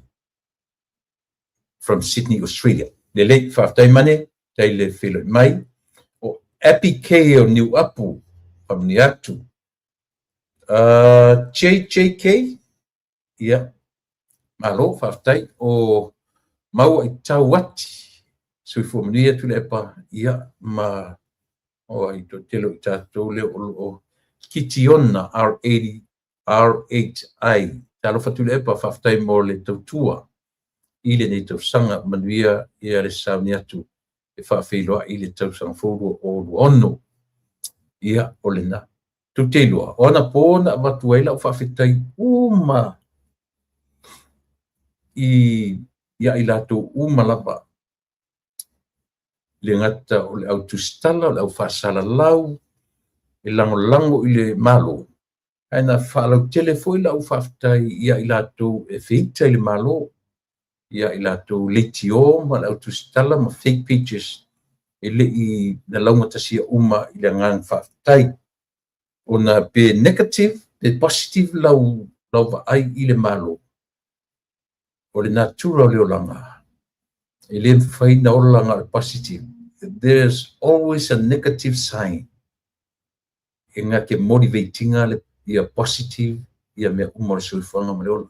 From Sydney, Australia. Lelei, faafetai Mane, tai le feiloai mai. O Appy K o Niu Apu, faamanuia atu. JJK, ia, malo, faafetai. O Maua i Tauati, soifua manuia Tuilaepa, ia, ma o ai toatele o i tatou lea o lo o Kitiona R80, R8I. Talofa Tuilaepa, faafetai mo le tautua i lenei tausaga, manuia ia le sauni atu e faafeiloai i le tausaga fou 2026. Ia, o lena. Tou te iloa, o anapo na avatu ai lau faafetai uma i ia i latou uma lava, le gata o le au tusitala, o le au faasalalau, e lagolago i le Malo, ae na faalautele foi lau faafetai ia i latou e feita i le Malo, ia i latou leitio ma le au tusitala ma fake pages, e le i na laugatasia uma i le agaga faafetai. Ona pe negative, pe positive lau vaai i le Malo, o le natura o le olaga, e le mafai na ola na o le positive. There's always a negative sign. E ngā te motivatinga le ia positive ia mea uma o le soifuaga ma le ola.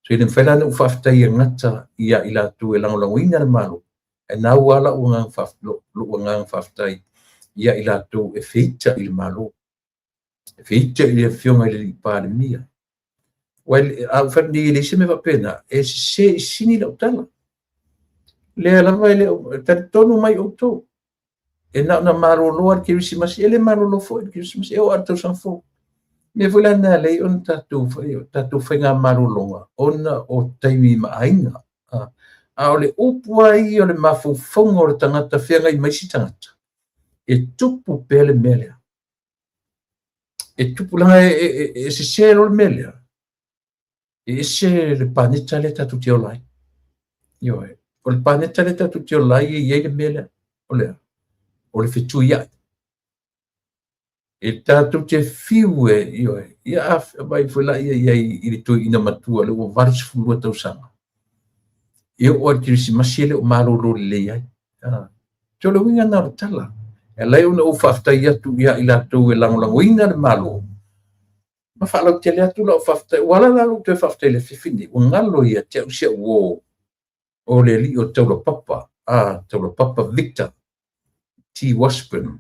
So e le mafai la ona ou faafetai e gata ia i latou e lagolagoina le Malo, ae na ua lou agaga faafetai ia i latou e feita i le Malo, e feita i le afioga i le Palemia. A ou fai atu nei e leai se mea faapena, e sese i sini lau tala. Lea lava e le o talitonu mai outou. E na ona malolo le Kerisimasi, e le malolo foi le Kerisimasi, e oo lava i le tausaga fou. Mea foi la na alai ona tatou faigamalologa ona o taimi ma aiga. A o le upu lava ia o le mafaufauga o le tagata feagai ma isi tagata, e tupu pea le mea lea. E tupu leaga e sese loa le mea lea, e ese le paneta lea tatou te ola ai. Ioe, o le paneta lea tatou te ola ai e i ai le mea lea, o le a? O le fetuiai. E tatou te fiu e, ioe, ia a vai foi la ia i ai i le toeaina matua le ua 82 tausaga. E oo lava i le Kerisimasi e le o malolo lelei ai. So o le uiga lena o le tala. E ala ai ona ou faafetai atu ia i latou e lagolagoina le Malo, ma faalautele atu lau faafetai. Ua ala la lou toe faafetai i le afiafi lenei, ua galo ia te au si au uo o le alii o Taulapapa, Taulapapa Victor T. Washburn,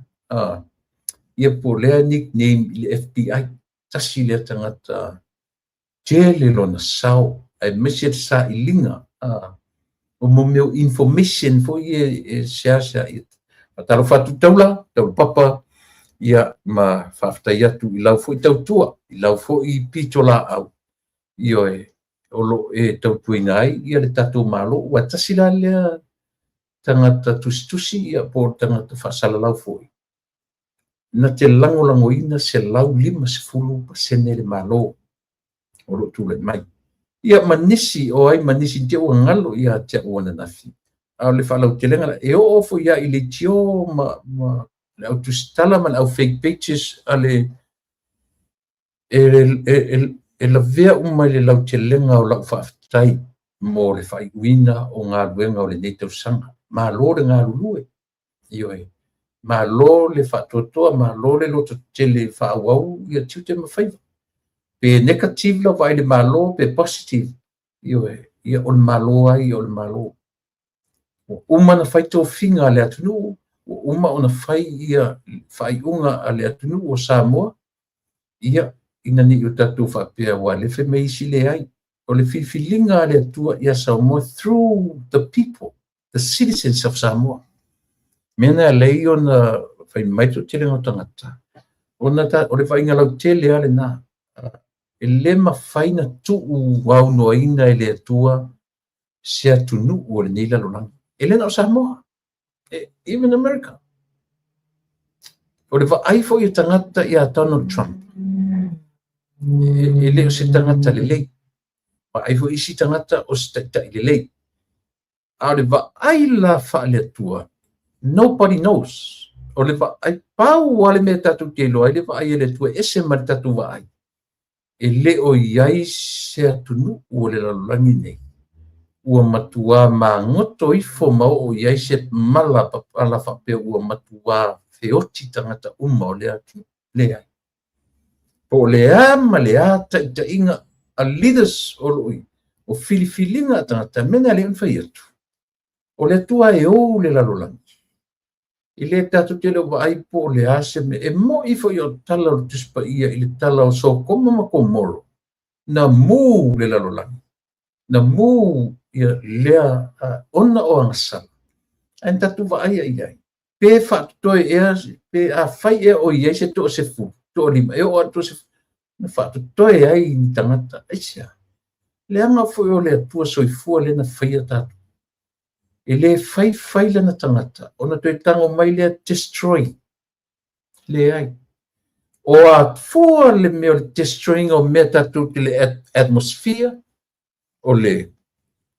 ia po o lea nickname i le FBI, tasi lea tagata tele lona sao, aemaise le sailiga, o mo mea o information foi e seasea. Faatalofa atu Taula, Taulapapa, ia ma faafetai atu i lau foi tautua, i lau foi pitolaau, ioe, o lo o e tautuaina ai ia le tatou Malo. Ua tasi la lea tagata tusitusi ia po o le tagata faasalalau foi, na te lagolagoina 150% le Malo o lo o tulai mai. Ia ma nisi o ai ma nisi te ua galo ia te au ananafi. A o le faalautelega la, e oo foi ia i leitio ma le au tusitala ma le au fake pages a le e lavea uma i le lautelega o lau faafetai mo le faaiuina o galuega o lenei tausaga. Malo le galulue, ioe, malo le faatoatoa, malo le lototetele faaauau ia tiute ma faiva. Pe negative lau vaai i le Malo, pe positive, ioe, ia o le Malo lava ia o le Malo. Ua uma ona fai tofiga a le atunuu, ua uma ona fai ia faaiuga a le atunuu o Samoa, ia ina ne i o tatou faapea ua le fai mai isi leai. O le filifiliga a le Atua ia Samoa through the people, the citizens of Samoa. Mea na alai ona fai mai le toatelega o tagata, ona o le vaaiga lautele lava lena. E le mafai na tuu aunoaina e le Atua se atunuu o lenei lalolagi. E le na o Samoa, even America. O le vaai foi e tagata ia Donald Trump, E le o se tagata lelei. Vaai foi isi tagata o se taitai lelei. A o le vaai la faale-Atua, nobody knows. O le vaai, pau lava le mea tatou te iloa ai le vaai a le Atua e ese ma le tatou vaai. E le o i ai se atunuu o le lalolagi nei ua matuā magoto ifo ma oo i ai se mala papala faapea ua matuā feoti tagata uma o lea atunuu. Leai. Po o le a ma le a taitaiga a leaders o lo o i o filifiliga a tagata, mea na lea na fai atu. O le Atua e ou le lalolagi. E le tatou te le o vaai po o le a se mea. E moni foi o tala o le Tusi Paia i le tala o Sotoma ma Komoro, na mū le lalolagi. Na mū ia lea ona o agasala. Ae na tatou vaai i ai. Pe faatotoe ea, pe afai ea o i ai se toasefulu, toalima, e oo atu toasefulu, na faatotoe ai ni tagata. Aisea? Leaga foi o le Atua soifua lea na faia tatou. E le fai fai lana tagata, ona toe tago mai lea destroy. Leai. O a fua le mea o le destroying o mea tatou te le atmosphere, o le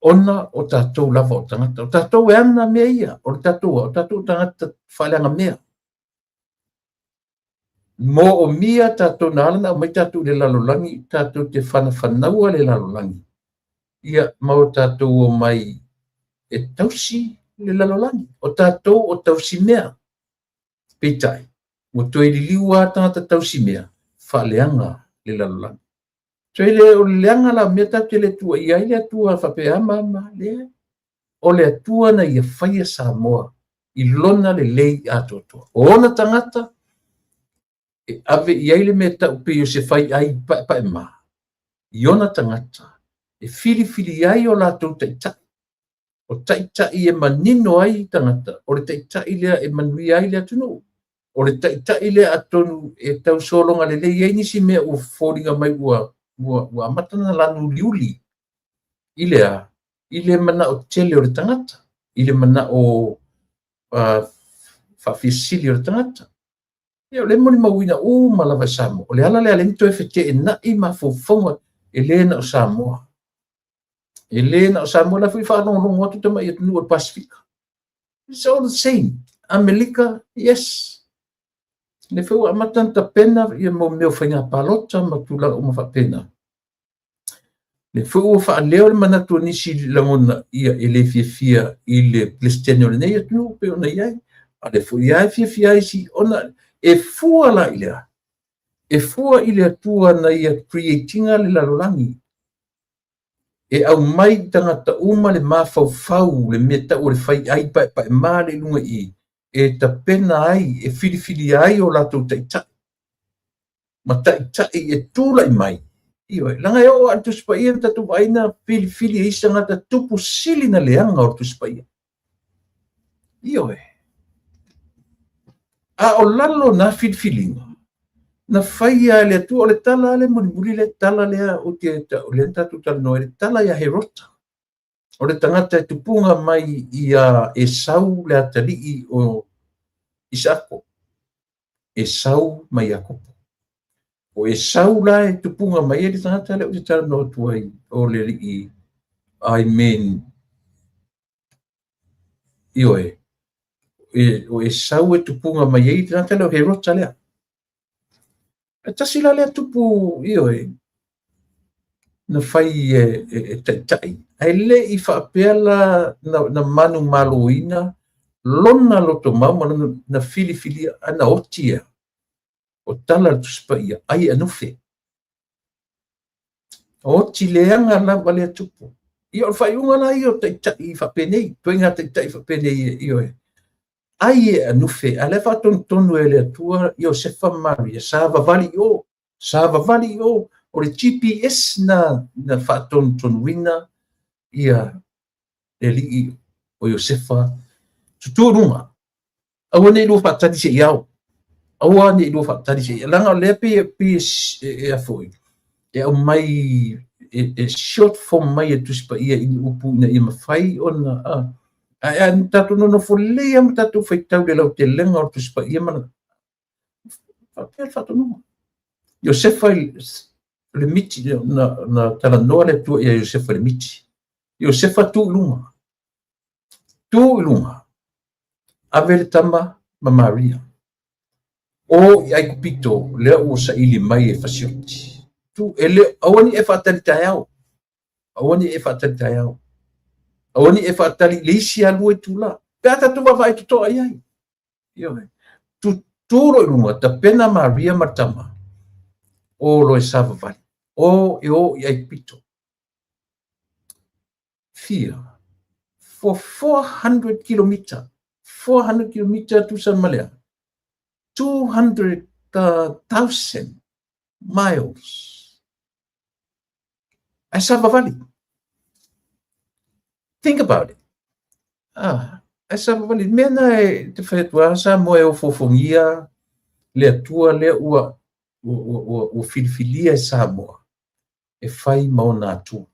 ona o tatou lava o tagata. O tatou e ana mea ia, o le tatou, o tatou tagata faaleaga mea. Moomia tatou na ala na aumai tatou i le lalolagi, tatou te fanafanaua le lalolagi. Ia, ma o tatou omai e tausi le lalolagi. O tatou o tausi mea. Peitai, ua toe liliu lava tagata tausi mea, faaleaga le lalolagi. Toe le o le leaga la o mea tatou te le tuuaia ai le Atua faapea ma ma, leai. O le Atua na ia faia Samoa i lona lelei atoatoa. O ona tagata e ave i ai le mea tau pei o se fai ai paepae ma i ona tagata e filifili ai o latou taitai. O taitai e manino ai tagata, o le taitai lea e manuia ai le atunuu. O le taitai lea atonu e tau sologa lelei ai nisi mea ua foliga mai ua amata na lanu uliuli. I le a? I le manao tele o le tagata, i le manao faafiasili o le tagata. Ia, o le molimauina uma lava e Samoa. O le ala lea le toe feteenai mafaufauga e le na o Samoa. E le na o Samoa la foi faalogologo atu tamai atunuu o le Pasifika. It's all the same. Amerika, yes. Le foi ua amata na tapena ia mo mea o faiga palota ma tulaga uma faapena. Le foi ua faaleo le manatu o nisi lagona ia e le fiafia i le Peresetene o lenei atunuu pei ona i ai. A le foi lava e fiafia ai isi ona e fua la i le a? E fua i le Atua na ia create-ina le lalolagi. E aumai tagata uma le mafaufau, le mea tau o le fai ai paepae ma le luga i e tapena ai, e filifilia ai o latou taitai. Ma taitai e tulai mai. Ioe, leaga e oo lava i le Tusi Paia na tatou vaai na filifili e isi tagata tupu sili na leaga o le Tusi Paia. Ioe. A o lalo na filifiliga, na faia e le Atua, o le tala le mulimuli le tala lea o te lea na tatou talanoa ai, le tala ia Herota. O le tagata e tupuga mai ia Esau le atalii o Isaako. Esau ma Iakopo. O Esau la e tupuga mai ai le tagata lea ou te talanoa atu ai, o le alii, I mean, ioe, o Esau e tupuga mai ai le tagata lea o Herota lea. E tasi la lea tupu, ioe, na fai e taitai. Ae le i faapea la na manumaloina lona loto mau ma lona na filifilia ana oti ia. O tala le Tusi Paia, ai e anufe. Oti leaga lava lea tupu. Ia o le faaiuga la ia o taitai faapenei, ituaiga taitai faapenei, ioe. Ai e anufe, a lea faatonutonu e le Atua Iosefa ma Maria, savavali i o, savavali i o, o le GPS na faatonutonuina ia le alii o Iosefa tutu i luga. Aua ne i lua faatali se i ao. Aua ne i lua faatali se i ao. Leaga o lea pei e a foi, e aumai, e short form mai e Tusi Paia i ni upu ina ia mafai ona, ae a tatou nonofo lelei lava ma tatou faitau i le lautelega o le Tusi Paia ma faapea le faatonuga. Iosefa O le miti, na talanoa le Atua ia Iosefa i le miti. Iosefa tu i luga. Tu i luga. Ave le tama ma Maria. O i Aikupito, lea ua saili mai e fasioti. Tu, e le, aua ne i e faatali taeao. Aua ne i e faatali taeao. Aua ne i e faatali i le isi lua itula. Pe a tatou vaavaai totoa i ai. Ioe. Tu loa i luga, tapena Maria ma le tama. O loa e savavali. O e o i Aikupito. Fia. For 400 kilometer. 400 kilometer tusa ma lea. 200,000 miles. Ae savavali. Think about it. Ah, ae savavali. Mea na e te whai atu a Samoa e ofofogia le Atua lea ua, ua, ua, ua, ua filifilia e Samoa e fai ma ona Atua.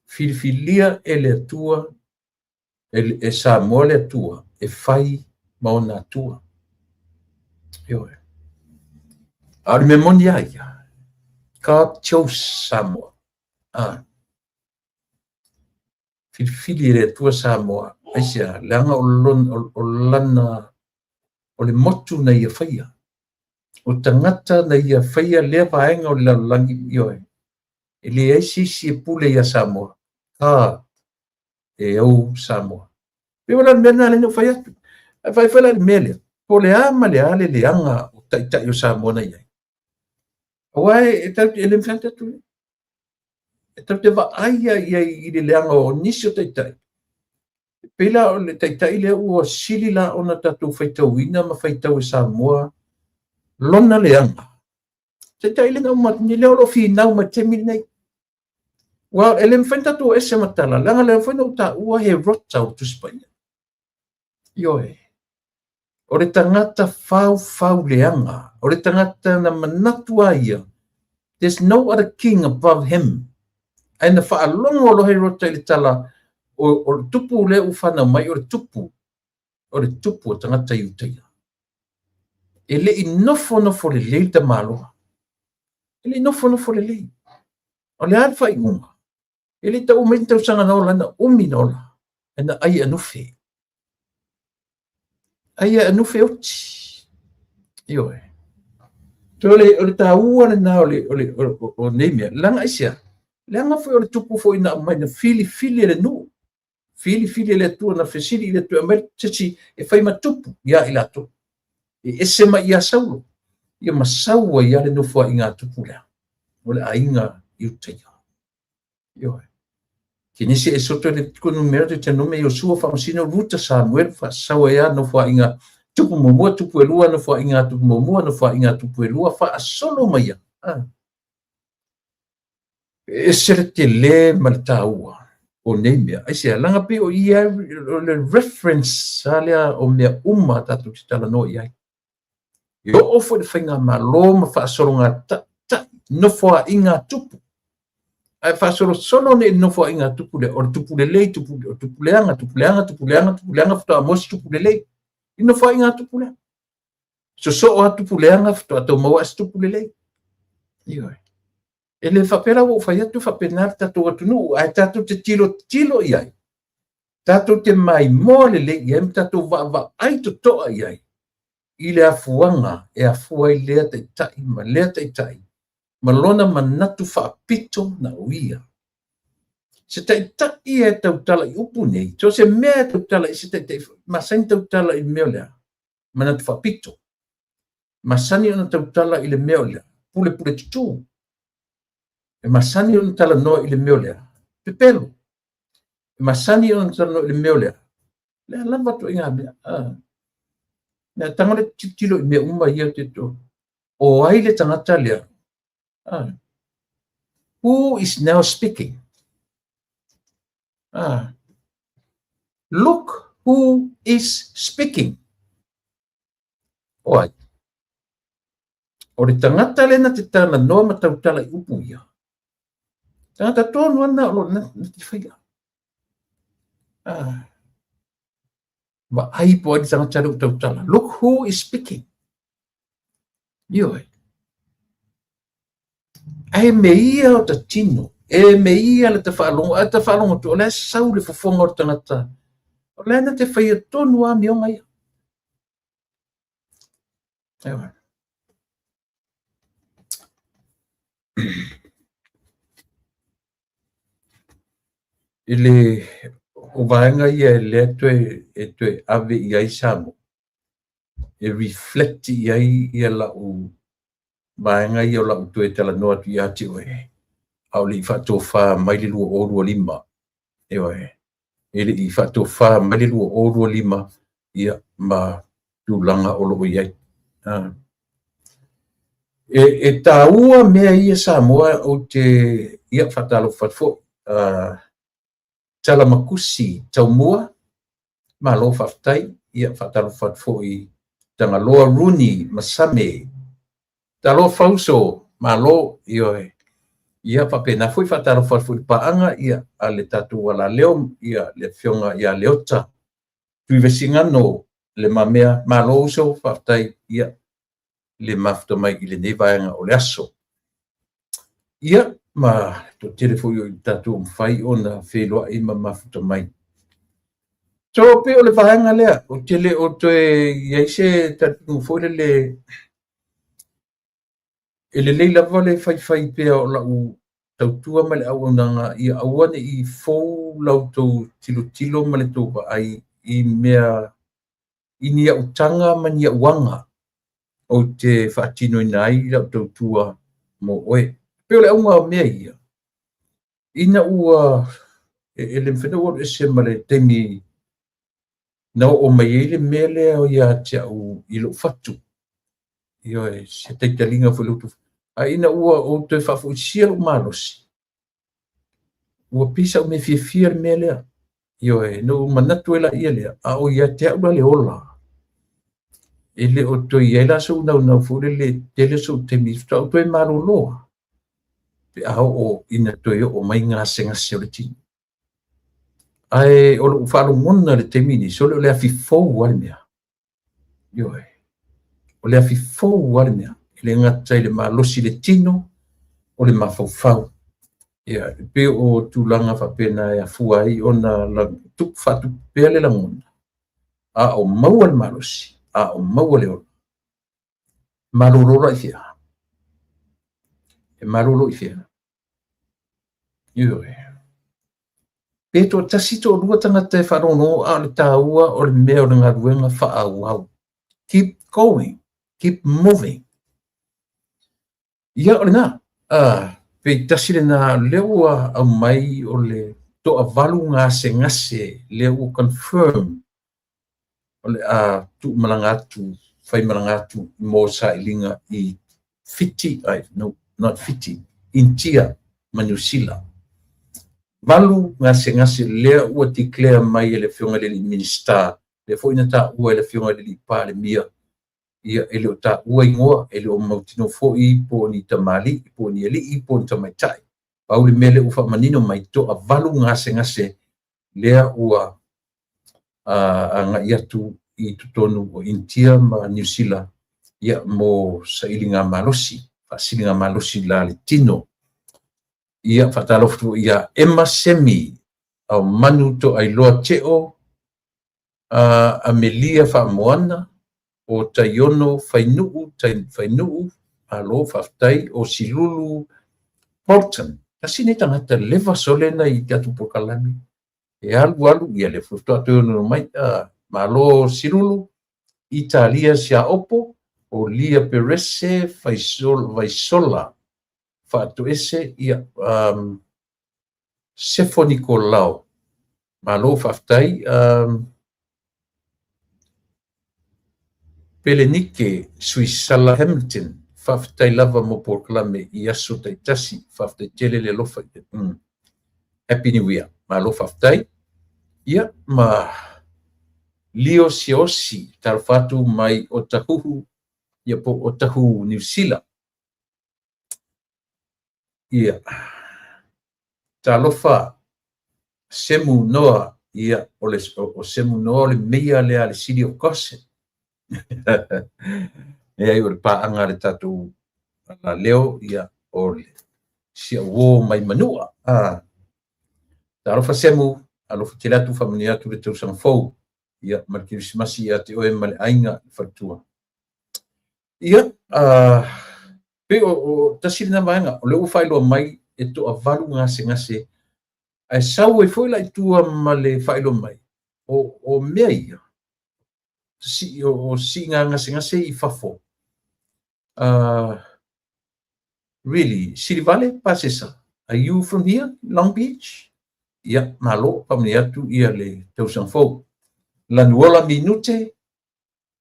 Filifilia e le Atua, e Samoa le Atua e fai ma ona Atua. Ioe. A o le mea moni a ia, God chose Samoa. Ah. Filifili e le Atua Samoa. Aisea, leaga o, lon, o, o lana, o le motu na ia faia. O tagata na ia faia lea vaega o le lalolagi, ioe. E leai se isi e pule ia Samoa. God e ou Samoa. Pei o le mea lena lea na ou fai atu. Ae fai foi la i le mea lea, po o le a ma le a le leaga o taitai o Samoa na i ai. Aua e tatou te, e le mafai ona tatou e tatou te vaai i ai i le leaga o nisi o taitai. E pei la o le taitai lea ua sili la ona tatou faitauina ma faitau e Samoa lona leaga. Taitai lea na uma atu nei, lea o lo o finau mai le taimi lenei. Ua e le mafai ona tatou ese ma tala, leaga lea foi na ou taua he rota o Tusi Paia. Ioe. O le tagata faufau leaga, o le tagata na manatu a ia, there's no other king above him. Ae na faalogo loa Herota i le tala, o le tupu lea ua fanau mai, o le tupu, o le tupu o tagata Iutaia. E le i nofonofo lelei le tamaloa. E le i nofonofo lelei. O le a le faaiuga? E le i taua mai ni tausaga na ola ai, na umi na ola, ae na ai e anufe. Ai e anufe oti. Ioe. So o le, o le taua lena o, le, o, le, o, o, o nei mea. Leaga aisea? Leaga foi o le tupu foi na aumai na filifili e le nuu. Filifili e le Atua na fesili i le Atua e aumai se isi e fai ma tupu ia i latou. E ese mai ia Saulo, ia ma sau ai lava le nofoaiga a tupu lea, o le aiga Iutaia. Ioe. Kenese, Esoto, Levitiko, Numera, Deuteronome, Iosua, Faamasino, Ruta, Samuelu, faasau ai lava nofoaiga tupu muamua, tupu e lua, nofoaiga tupu muamua, nofoaiga tupu e lua, faasolo mai ia. Ah. E ese le tele ma le taua o nei mea. Aisea, leaga pei o ia o le reference a lea o mea uma tatou te talanoa i ai. E oo foi le faigamalo ma faasologa taitai, nofoaiga a tupu. Ae faasolosolo nei i le nofoaiga a tupu lea, o le tupu lelei, tupu, o tupu leaga, tupu leaga, tupu leaga, tupu leaga, faatoa maua se tupu lelei. I nofoaiga a tupu lea. Sosoo a tupu leaga, faatoa tau maua se tupu lelei. Ioe. E le faapea la ua ou fai atu faapena le tatou atunuu, ae tatou te tilotilo i ai, tatou te maimoa lelei i ai ma tatou vaavaai totoa i ai i le afuaga e afua ai lea taitai ma lea taitai ma lona manatu faapito na o ia. Se taitai e tautala i upu nei, so se mea e tautala i se taitai, masani tautala i le mea o lea, manatu faapito. Masani ona tautala i le mea o lea, pulepule tutū. E masani ona talanoa i le mea o lea, pepelo. E masani ona talanoa i le mea o lea, lea lava ituaiga mea. Ah. Mea tago le tilotilo i mea uma ia te to. O ai le tagata lea? Ah. Who is now speaking? Ah. Look who is speaking. O ai? O le tagata lea na te talanoa ma tautala i upu ia. Tagata tonu ana o lo na, na te whaia. Ah. Vaai po ai le tagata lea o tautala. Look who is speaking. Ioe. Ae me ia o ta tino, e me ia le ta faalogo, a ta faalogo atu, o la e sau le fofoga o le tagata, o la e na te faia tonu lava amioga ia. Ioe. I le o vaega ia e lea toe, e toe ave i ai Samoa, e reflect i ai ia lau vaega ia o lau toe talanoa atu ia te oe, a o le i faatofa mai le 2025. Ioe. E le i faatofa mai le 2025, ia, ma tulaga o lo o i ai. E taua mea ia Samoa ou te, ia, faatalofa atu foi. Talamakusi Taumua, malo faafetai. Ia, faatalofa atu foi Tagaloa Rooney Masame. Talofa uso, malo, ioe. Ia, faapena foi faatalofa atu foi i le paaga, ia, a le tatou alaleo, ia, le afioga ia Leota Tuivesigano Le Mamea, malo uso, faafetai, ia, le mafuta mai i lenei vaega o le aso. Ia, ma toatele foi o i tatou mafai ona feiloai ma mafuta mai. So, pei o le vaega lea, ou te le o toe i ai se talitonuga foi lele, e lelei lava le faifai pea o lau tautua ma le auaunaga ia aua ne i fou la outou tilotilo ma le tou vaai i mea, i ni au taga ma ni au aga ou te faatinoina ai lau tautua mo oe. Pei o le auga o mea ia, ina ua e le mafai ona ou alu ese ma le taimi na oo mai ai le mea lea ia te au i lou fatu. Ioe, se taitaliga foi i lou Ae ina ua ou toe faafoisia lou malosi, ua pei sa ou mea fiafia le mea lea. Ioe, na ou manatu ai laia lea, a o ia te au la le ola, e le o toe i ai la sou naunau foi lele e tele sou taimi, faatoa ou toe malolo pe a oo ina toe oo mai gasegase o le tino. Ae o lou faalogona i le taimi lenei, sole o le afi fou lava le mea. Ioe. O le afi fou lava le mea. E le gata i le malosi i le tino, o le mafaufau. Ia, e pei o tulaga faapena e afua ai ona faatupu pea le lagona, a o maua le malosi, a o maua le ola. Malolo la i fea? E malolo i fea? Ioe. Pe toatasi toalua tagata e faalogologo, a o le taua o le mea o le galuega faaauau. Keep going, keep moving. Ia, o lena. Pei tasi lena lea ua aumai o le toavalu gasegase lea ua confirm o le a tuumalaga atu, faimalaga atu mo sailiga i Fiti, ai, no, not Fiti, Intia ma Niu Sila. Valu gasegase lea ua declare mai e le afioga i le alii Minisita, lea foi na taua e le afioga i le alii Palemia. Ia, e le o taua igoa, e le o mautinoa foi po o ni tamalii, po o ni alii, po o ni tamaitai. Pau le mea lea ua faamanino mai, toavalu gasegase lea ua agai atu i totonu o Initia ma Niu Sila, ia, mo sailiga malosi, faasiliga malosi la le tino. Ia, faatalofa atu foi ia Emma Semi, o Manu Toailoa Teo, Amelia Faamoana, o Taiono Fainuu, Fainuu, malo faafetai, o Silulu Bolton. Tasi nei tagata leva sole na i tatou polokalame. E alu alu, ia lea foi faatoa toe ono mai. Malo Silulu, Italia Siaopo, o Lia Perese Vaisola Faatoese, ia, Sefo Nikolao. Malo faafetai. Pelenike Suisala Hamilton, faafetai lava mo polokalame i aso taitasi, faafetai tele le alofa. Happy New Year. Malo faafetai. Ia, ma Leo Siosi, talofa atu mai Otahuhu, ia po Otahuhu, Niu Sila. Ia, talofa Semu Noa, ia, o le o Semu Noa o le meia lea a le City of Gossip. Leai, o le paaga a le tatou leo, ia, O le si au uo mai Manua. Talofa Semu, alofa tele atu, faamanuia atu le tausaga fou, ia, ma le Kerisimasi ia te oe ma le aiga, le faletua. Ia, pei o tasi lena vaega, o lea ua faailoa mai e toavalu gasegase, ae sau ai foi la i tua ma le faailoa mai, o mea ia, o siiga gasegase i fafo. Really, Silivale, Pasesa, are you from here, Long Beach? Ia, malo, faamanuia atu ia le tausaga fou. Lanuola Minute,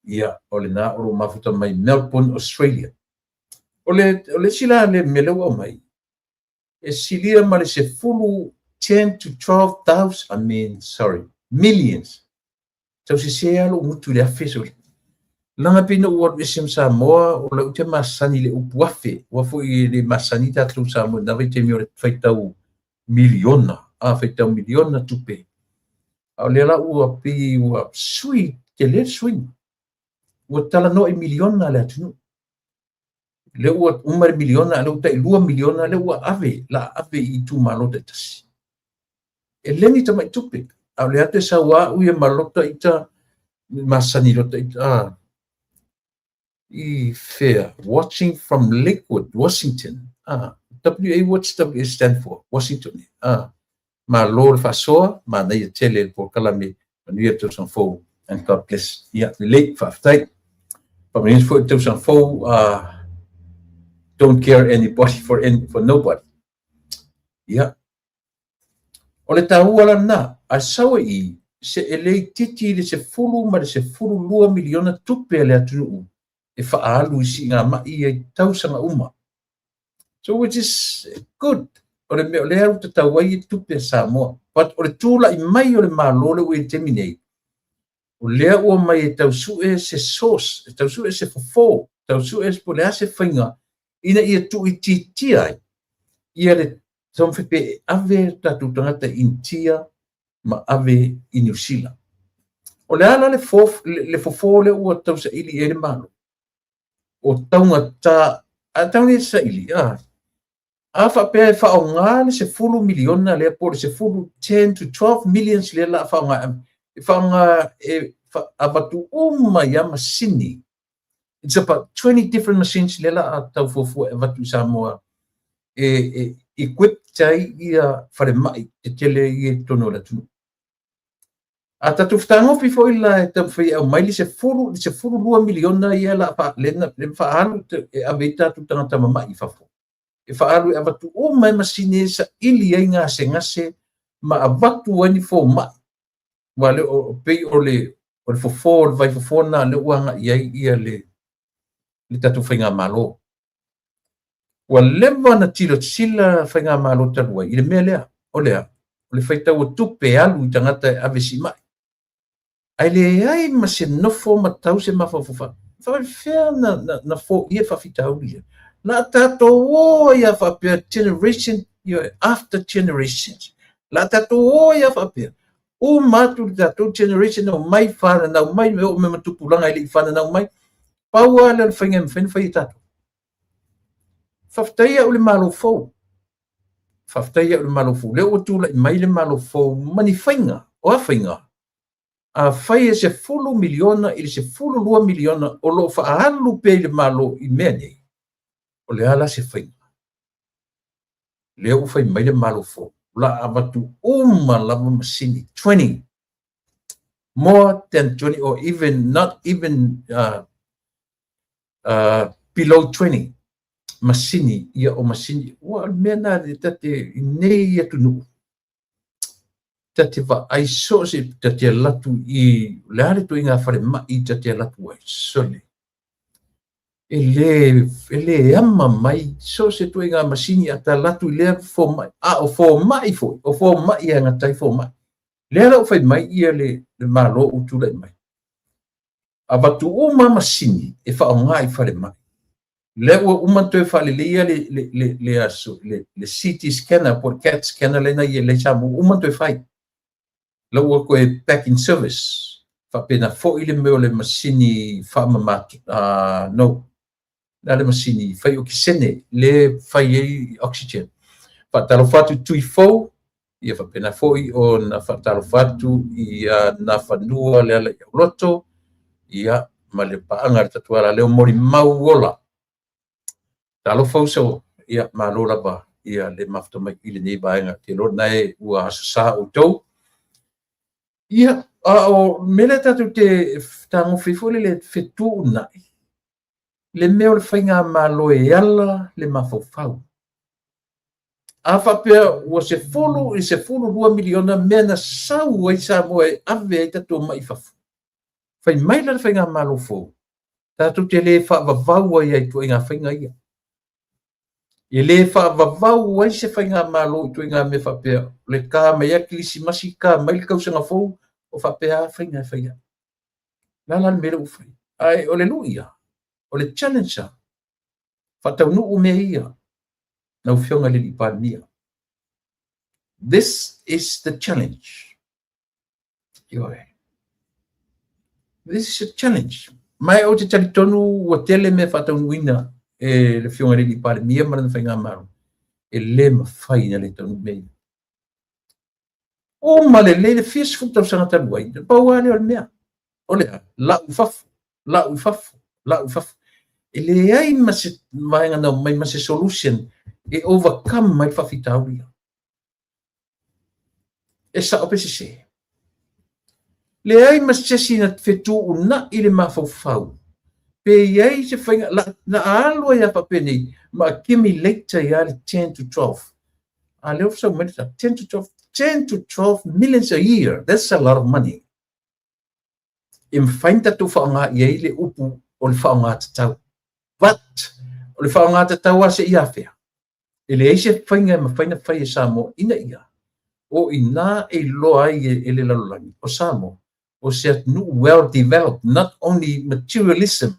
ia, o lena o lo o mafuta mai Melbourne, Australia. O le isi la le mea lea ua aumai, e silia ma le 10, 10 to 12,000, I mean, sorry, millions. Tau sese lava lou gutu i le afe, sole. Leaga pei na ou alu ese ma Samoa, o lau te masani le upu afe. Ua foi le masani tatou Samoa, na vaitaimi o le faitau miliona, a faitau miliona tupe. A o lea la ua pei ua sui, tele le suiga. Ua talanoa i miliona le atunuu. Lea ua uma le miliona, lea ua tai 2 miliona, lea ua ave, la ave i itumalo taitasi. E le ni tamai tupe. A o lea te sau au ia ma lota ita, masani lota ita, i fea, watching from Lakewood, Washington. WA, what's WA stand for? Washington. Malo le faasoa, manaia tele le polokalame, manuia le tausaga fou, and God bless. Ia, lelei, faafetai. Faamanuia foi le tausaga fou, don't care anybody for nobody. Ia. O le taua la lena, a sau i se e le itiiti le 10 ma le 12 miliona tupe a le atunuu e faaalu i siiga mai ai tausaga uma. So which is good. O le mea o lea ua tatau ai e tupe a Samoa. But o le tulai mai o le Malo le ua i le taimi nei, o lea ua mai e tau sue se source, e tau sue se fofo, tau sue po o le a se faiga ina ia tuuitiitia ai ia le taumafai pe ave tatou tagata i Initia ma ave i Niu Sila. O le a la le fofo lea ua tausaili i ai le Malo? O taugata, a tau nei saili, a faapea e faaaoga le 10 miliona lea po o le 10, 10 to 12 millions lea la faaaoga, e faaaoga e avatu uma ia masini. It's about 20 different machines lea la a tau fuafua e avatu i Samoa e equip ai ia falemai tetele ia i totonu o le atunuu. A tatou fetagofi foi la e taumafai e aumai le 10, le 12 miliona ia la le faaalu e ave ai tatou tagata mamai i fafo. E faaalu e avatu uma ai masini e saili ai gasegase ma avatu ai ni fomai. Ua le o pei o le fofo, o le vaifofo lena lea ua agai ai ia le tatou faigamalo. Ua leva na tilotila faigamalo talu ai i le mea lea, o lea, o le faitau o tupe alu i tagata e ave siimai. Ae leai ma se nofo ma tau se mafaufau. Faafefea na foia le faafitauli lea? La tatou o ai a faapea generation after generations. La tatou o ai a faapea. Uma atu le tatou generation o mai fananau mai, me o me matupulaga e le i fananau mai. Pau lava lea o le faiga e mafai ona fai e tatou. Faafetai au le Malo fou. Faafetai au le Malo fou. Lea ua tulai mai le Malo fou ma ni faiga. O a faiga? A fai e 10 miliona i le 12 miliona o lo o faaalu pea i le Malo i mea nei, o le a la se faiga? Lea ua fai mai le Malo fou, la avatu uma lava masini, 20, more than 20 or even not even below 20 masini ia o masini. Ua o le mea na le tate i nei atunuu tate vaai so se tate alu atu i le a le ituaiga falemai tate alu atu ai sole e le ama mai so se ituaiga masini a ta alu atu i lea fomai a o fomai foi o fomai e agata ai fomai lea la ua fai mai ia le Malo ua tulai mai avatu uma masini e faaaoga i falemai lea ua uma toe faaleleia le aso le CT scanner po o le CAT scanner lena i le Samoa ua uma toe fai la ua toe back in service. Faapena foi le mea o le masini faamama, no. Le a le masini fai okesene le fai ai oxygen. Faatalofa atu i tui fou, ia faapena foi ona faatalofa atu ia Nafanua le ala i Auloto, ia ma le paaga a le tatou alaleo molimau ola. Talofa uso, ia malo lava ia le mafuta mai i lenei vaega. Ou te iloa lena e ua asosa outou. Ia, a o mea lea tatou te fetagofi ai foi lele fetuunai, le mea o le faigamalo e ala le mafaufau. A faapea ua 10 i le 12 miliona mea na sau ai Samoa e ave ai tatou mai i fafo, fai mai la le faigamalo fou, tatou te le faavavau ai i ituaiga faiga ia. E le faavavau ai se faigamalo i ituaiga mea faapea, le ta mai lava Kerisimasi, ta mai le tausaga fou, o faapea lava faiga e fai ai. O le a la le mea lea ua fai? Ae o le lui ia, o le challenge ia, faataunuu mea ia, lau Afioga i le alii Palemia. This is the challenge. Ioe. This is a challenge. Ma ou te talitonu ua tele mea faataunuuina e le Afioga i le alii Palemia ma lana faigamalo, e le mafai ona le taunuu mea ia. Uma lelei le fia sefulu tausaga talu ai, pau lava lea o le mea. O le a? Lau i fafo, lau i fafo, lau i fafo. E leai ma se vaega na omai ma se solution e overcome ai le faafitauli ia. E sao pe sese? Leai ma se isi na fetuunai le mafaufau pe i ai se faiga na alu ai lava faapenei ma accumulate ai lava le 10 to 12. A lea ua sau mai le 10 to 12, 10 to 12 millions a year. That's a lot of money. E mafai ona tatou faaaoga i ai le upu o le faaaoga tatau. But o le faaaoga tatau lava seia afea? E leai se faiga e mafai ona fai e Samoa ina ia o i ina e iloa ai e le lalolagi o Samoa o se atunuu well developed, not only materialism,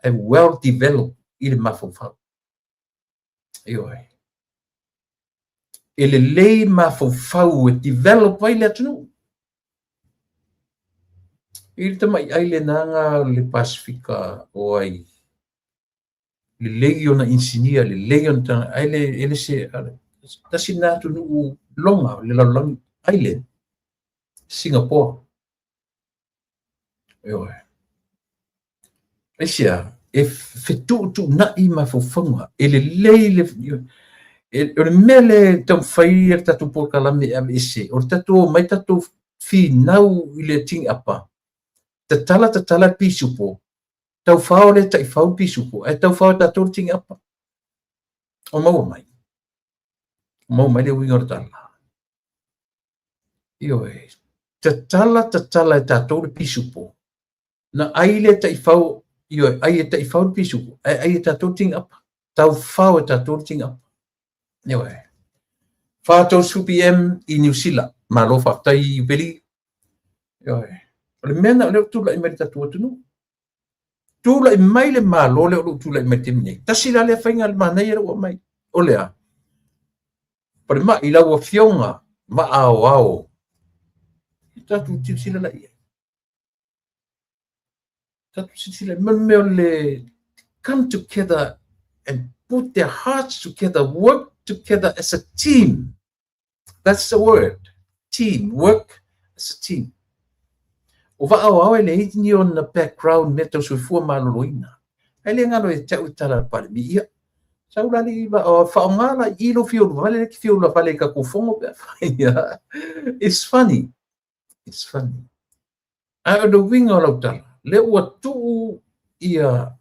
ae well developed i le mafaufau. Ioe. E lelei mafaufau e develop ai le atunuu. I le tamaiʻai lena o le Pasefika o ai lelei ona inisinia, lelei ona tagata, ae le, e le se, tasi lena atunuu loga o le lalolagi, island, Singapore. Ioe. Aisea, e fetuutuunai mafaufauga, e lelei le, o le mea lea e taumafai le tatou polokalame e aveese, o le tatou omai tatou finau i le tiniʻapa, tatala tatala le pisupo, taufao le taifau le pisupo, ae taufao e tatou le tiniʻapa. O maua mai. O maua mai le uiga o le tala. Ioe, tatala tatala e tatou le pisupo, na ai le taifau, ioe, ai e taifau le pisupo, ae ai e tatou le tiniʻapa. Taufao e tatou le tiniʻapa. Ioe. 4:30 PM i Niu Sila. Malo faafetai Iupeli. Ioe. O le mea lena o lea ua tulai mai i le tatou atunuu. Tulai mai le Malo lea o lo o tulai mai i le taimi nei. Tasi la lea faiga manaia lea ua aumai. O le a? Falemai lau Afioga Vaaoao. Tatou silasila la i ai. Tatou silasila i mea o le come together and put their hearts together, work together as a team. That's the word. Team. Work as a team. O Vaaoao e leai ni ona background mea tau soifua maloloina. Ae le galo ia te au le tala a le Palemia. Ia, sau la alii Vaaoao, faaaoga la i lou fia ulavale, lea e te fia ulavale i tatou fono pe afai. It's funny. It's funny. Ae o le uiga o lau tala, lea ua tuu ia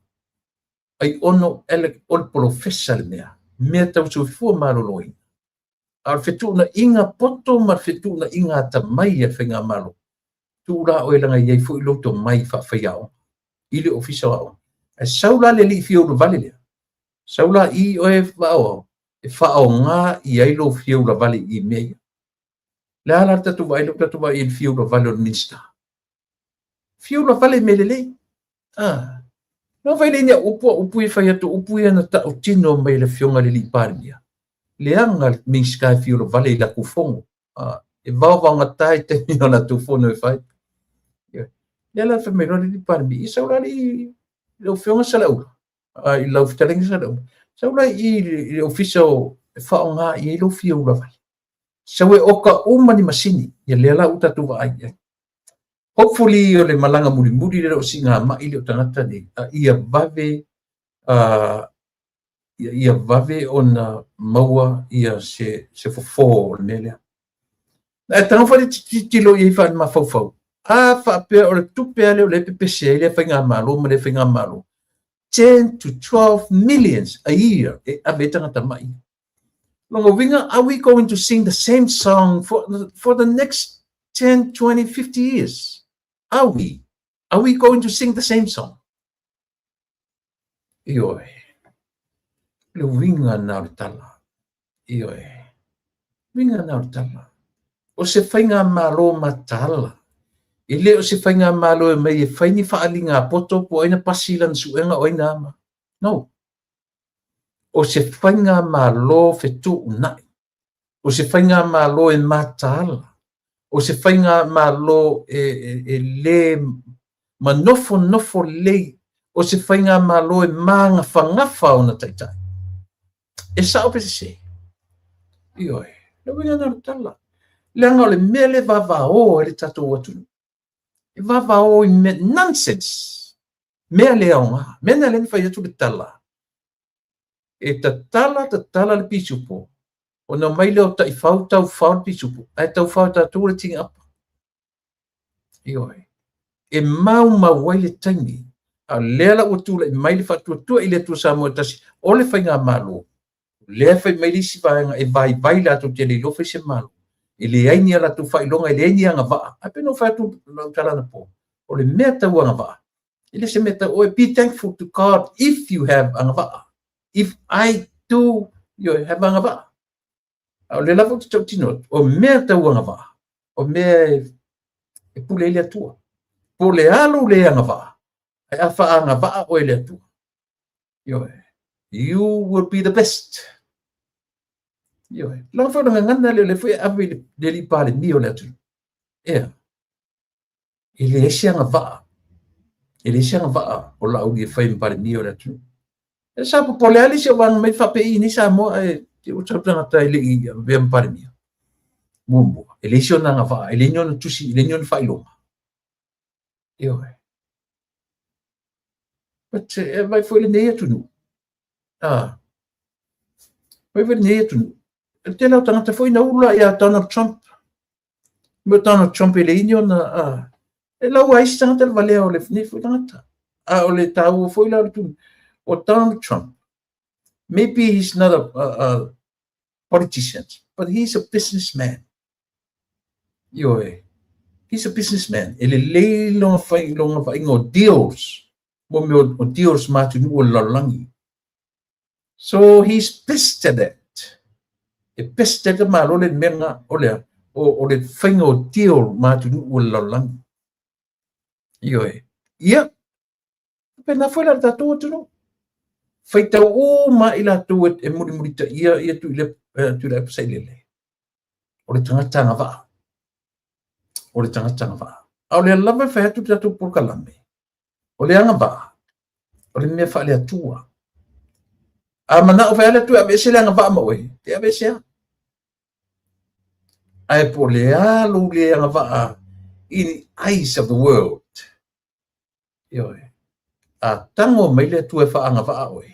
Aiono Alec o le polofesa le mea, mea tau soifua maloloina. A o le fetuunaiga poto ma le fetuunaiga atamai a le faigamalo, tuu la oe leaga e i ai foi lou tomai faafaiaoga i le Ofisa o Aoga. Ae sau la le alii fia ulavale lea, sau la i oe Vaaoao e faaaoga i ai lou fia ulavale i mea ia. Le a la le tatou vaai, lea ua tatou vaai i le fia ulavale o le Minisita. Fia ulavale i mea lelei. Ah. Na fai le ina upu a upu ia fai atu upu ia na tautino mai e le Afioga i le alii Palemia. Leaga le Minisita e fia ulavale i latou fono. Ah. E vaovaogata i taimi o latou fono e fai. Lea la fai mai loa le alii Palemia, ia sau la alii lau Afioga Saleaula. I lau fetalaiga Saleaula, sau la i i le ofisa o e faaaoga i ai lou fia ulavale. Sau e oka uma ni masini, ia lea la ua tatou vaai i ai. Hopefully o le malaga mulimuli lea o siigamai lea o tagata nei, a ia vave ia vave ona maua ia se fofo o le mea lea. Ae tago foi le tilotilo i ai faale-mafaufau, a faapea o le tupe lava lea o lea e pepese ai lea faigamalo ma lea faigamalo, 10 to 12 millions a year e ave ai tagata mai. Lona uiga, are we going to sing the same song for the next 10, 20, 50 years? Are we? Are we going to sing the same song? Ioe. Le uiga na o le tala. Ioe. Uiga na o le tala. O se faigamalo mataala. E le o se faigamalo e mai e fai ni faaaliga poto po o ai na pasi i lana suega o ai na ama. No. O se faigamalo fetuunai. O se faigamalo e mataala. O se faigamalo e le manofonofo lelei. O se faigamalo e magafagafa ona taitai. E sao pe sese? Ioe. Le uiga na o le tala. Leaga o le mea lea e vavao ai le tatou atunuu. E vavao i mea nonsense. Mea le aoga. Mea na lea na fai atu le tala. E tatala tatala le pisupo. Ona mai lea o taifau taufao le pisupo. Ae taufao e tatou le tigaapa. Ioe. E maumau ai le taimi. A o lea la ua tulai mai le faatuatua i le Atua Samoa e tasi o le faigamalo. Lea fai mai le isi vaega e vaivai latou te le iloa fai se malo. E leai ni a latou faailoga, e leai ni agavaa. Ae pei ona ou fai atu lau tala anapo, o le mea tau agavaa, e le se mea tau oe, be thankful to God if you have agavaa. If I do, you have agavaa. A o lea lava ou te tautino atu, o mea tau agavaa, o mea e pule ai le Atua. Po o le a lou le agavaa, ae a faaagavaa oe e le Atua. Ioe. You will be the best. Ioe. Leaga foi o le gagana lea o lea foi e ave i le alii Palemia o le atunuu. Ea. E leai se agavaa. E leai se agavaa o Laauli e fai ma Palemia o le atunuu. E sa popole lava le isi o vaega mai faapei nei Samoa ae ua sau tagata e le i avea ma Palemia. Muamua, e leai se ona agavaa, e leai ni ona tusi, e leai ni ona faailoga. Ioe. But e vai foi lenei atunuu. Ah. Vai foi lenei atunuu. E tele o tagata foi na ula ia Donald Trump. Me Donald Trump e leai ni ona, ah, e lau ai isi tagata le valea o lenei foi tagata. A o le taua foi la o le tunu. O Donald Trump, maybe he's not a politician, but he's a businessman. Ioe. He's a businessman. E lelei lona fai lona vaaiga o deals. Mo mea o deals ma atunuu o le lalolagi. So he's best at that. E best at malo le mea o le o le faiga o deal ma atunuu o le lalolagi. Ioe. Ia, pena foi la le tatou atunuu. Faitau uma i latou e mulimulitaia ia Tuilaepa Sailele. O le tagata agavaa. O le tagata agavaa. A o lea lava e fai atu le tatou polokalame. O le agavaa, o le mea faale-Atua. A manao fai le Atua e aveese le agavaa ma oe, e aveese a. Ae po o le a lou le agavaa in the eyes of the world. Ioe. A tago mai le Atua e faaagavaa oe,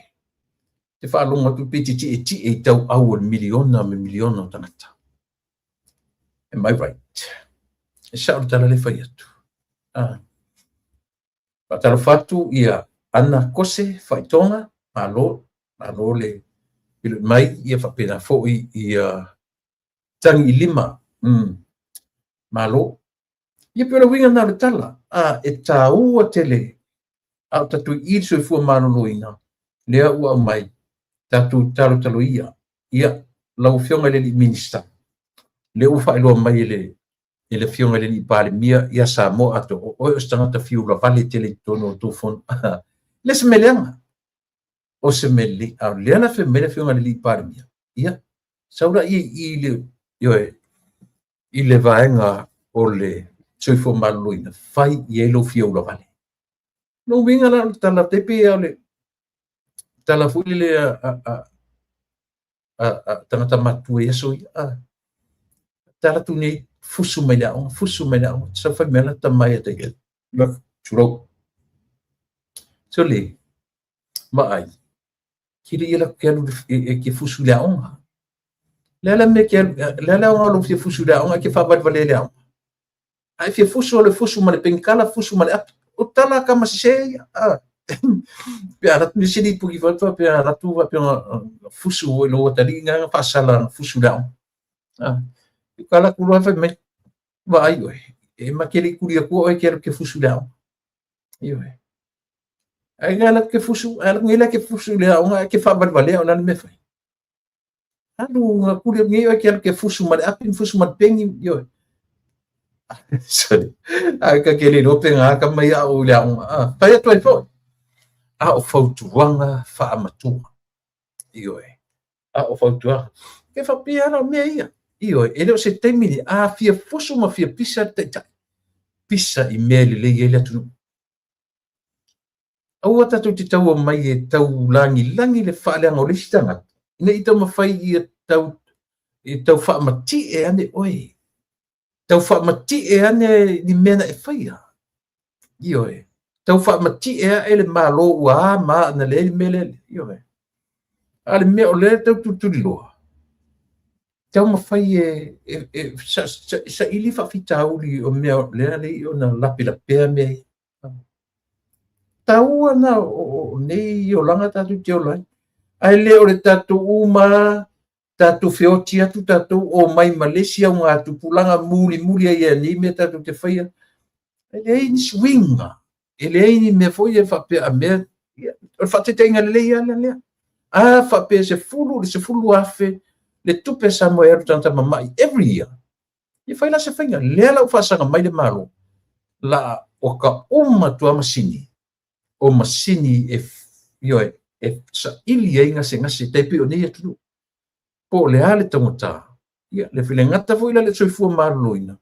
te faalogo atu pe te tietie i tauau o le miliona ma miliona o tagata. Am I right? E sao le tala le fai atu. Ah. Faatalofa atu ia Ana Kose Faitoga, malo, malo le feiloai mai, ia faapena foi ia Tagi i Lima. Malo. Ia pei o le uiga na o le tala, a e taua tele a o tatou i le soifua maloloina, lea ua aumai, tatou talotalo ia. Ia, lau Afioga i le alii Minisita, lea ua faailoa mai e le Afioga i le alii Palemia ia Samoa atoa, o oe o se tagata fiu lavale tele i totonu o tou fono. Le se mea leaga, o se mea lelei, a o lea la fai mai le Afioga i le alii Palemia, ia, sau la i le, ioe, i le vaega o le soifua maloloina, fai i ai lou fia ulavale. Lou uiga la o le tala, tai pei o le Tala foi lele a tagata matutua i aso ia. Ta alu atu nei fusu mai le aoga, fusu mai le aoga, sau fai mai lata mai ia te ia. Tulou. Sole, vaai, ke le i alu atu ke alu e ke fusu i le aoga. Le a le mea ke alu, le a le aoga o lou fia fusu i le aoga, e ke faavalevale i le aoga. A e fia fusu, o le fusu ma le penikala, fusu ma le api. O tala a tama sese ia. Pe a alu atu se lipoti foi faapea alu atu faapea fusu foi lou atalii na faasala na fusu i le aoga. Ka alu atu loa fai mai, vaai oe, e ma te le i tuli atua oe e te alu e te fusu i le aoga. Ioe. Ae na alu atu ke fusu, ae alu atu nei la ke fusu i le aoga, ae ke faavalevalea o le a le mea e fai. Alu na tuli atu nei oe ke alu ke fusu ma le api, ma fusu ma le peni, ioe. Sorry. Ae ka ke le iloa pe na aka mai au i le aoga. Fai atu ai foi. A o fautuaga faamatua. Ioe. A o fautuaga. Ke faapea la o mea ia. Ioe, e le o se taimi ni a fia fusu ma fia pisa le taitai. Pisa i mea e lelei ai le atunuu. Aua tatou te taua mai e tau lagilagi le faaleaga o le isi tagata, ina ia taumafai ia tau, e tau faamatie ane oe, tau faamatie ane ni mea na e faia. Ioe, tau faamatie ae le Malo ua a ma a na leai le mea lea. Ioe. A le mea o lea e tau tulituliloa, taumafai e saili faafitauli o mea o lea lei ona lapelapea mea ia. Taua na o nei olaga tatou te ola ai. Ae le o le tatou uma tatou feoti atu tatou omai ma le isi augatupulaga mulimuli ai e nei mea tatou te faia. E leai ni suiga, e leai ni mea foi e faapea a mea, o le faataitaiga lelei lava lea. A faapea 10 le 12,000 le tupe a Samoa e alu i tagata mamai every year, ia fai la se faiga. Lea la ua faasaga mai le Malo, la oka uma atu lava masini, o masini e, ioe, e saili ai gasegase tai pei o nei atunuu. Po o le a le taugata, ia, le gata foi la le soifua maloloina,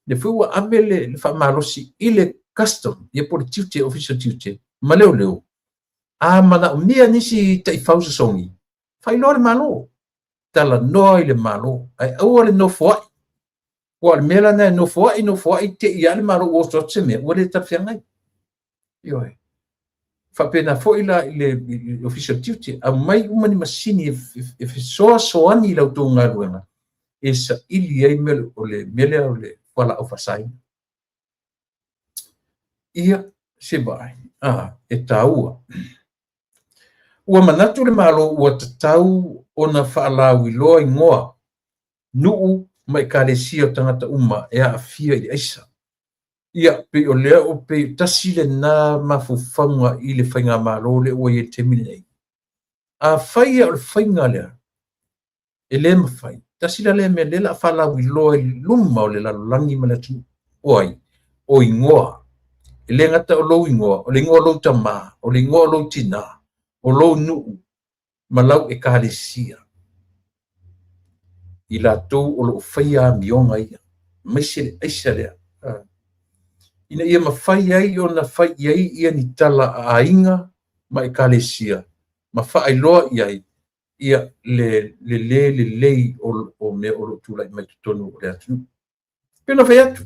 le foi ua ave le faamalosi i le custom, ia po o le tiute, ofisa o tiute, ma leoleo, a manaomia nisi taifau sosogi, faailoa le Malo, talanoa i le Malo, ae aua le nofoai. Aua o le mea la lena e nofoai, nofoai, te i lava le Malo ua oso atu se mea, ua le talafeagai. Ioe. Faapena foi la i le ofisa o tiute, aumai uma ni masini e fesoasoani i la outou galuega e saili ai mea o le mea lea o le fualaau faasaina. Ia, se vaai, e taua. Ua manatu le Malo ua tatau ona faalauiloa igoa, nuu ma ekalesia o tagata uma e aafia i le aisa. Ia, pei o lea o pei tasi lena mafaufauga i le faigamalo lea ua i ai i le taimi lenei. Afai ia o le faiga lea, e le mafai, tasi la lea mea lea o le a faalauiloa i luma o le lalolagi ma le atunuu. O ai? O igoa. E le gata o lou igoa, o le igoa o lou tama, o le igoa o lou tina, o lou nuu, ma lau ekalesia. I latou o lo o faia amioga ia, aemaise le aisa lea. Ina ia mafai ai ona fai i ai ia ni tala a aiga ma ekalesia ma faailoa i ai ia le le lelei o mea o lo o tulai mai totonu o le atunuu. Pei ona fai atu,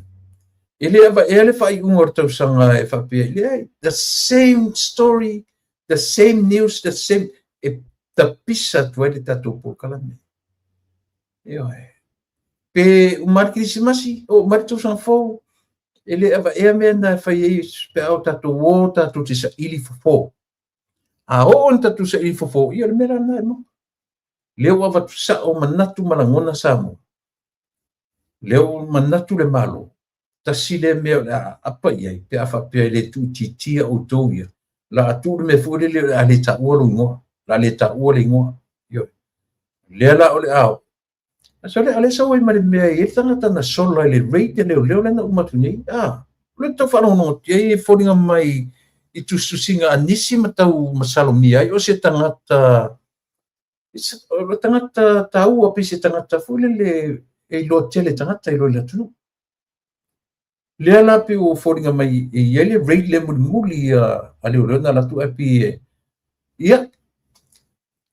e le avaea le faaiuga o le tausaga e faapea, leai, the same story, the same news, the same, e tapisa atu ai le tatou polokalame. Ioe. Pe uma le Kerisimasi, o uma le tausaga fou, e le avaea mea na e fai ai pe a o tatou o tatou te saili fofo. A oo ina tatou saili fofo, ia o le mea la lena e maua. Lea ua avatu sao manatu ma lagona Samoa. Lea ua manatu le Malo, tasi lea mea o le a aapa i ai, pe a faapea e le tuuitiitia outou ia, la a tuu le mea foi lele o le a le taua lou igoa, o le a le taua le igoa. Ioe. Lea la o le a oo. Sole, a lea sau ai ma le mea e i ai le tagata na sola i le raid a leoleo lea na uma atu nei. O lea tau faalogologo atu i ai e foliga mai i tusitusiga a nisi ma tau masalomia ai o se tagata o le tagata taua pei se tagata foi lele e iloa tele tagata i lo le atunuu. Lea la pei ua foliga mai e i ai le raid lea mulimuli a leoleo na alu atu ae pei e ia.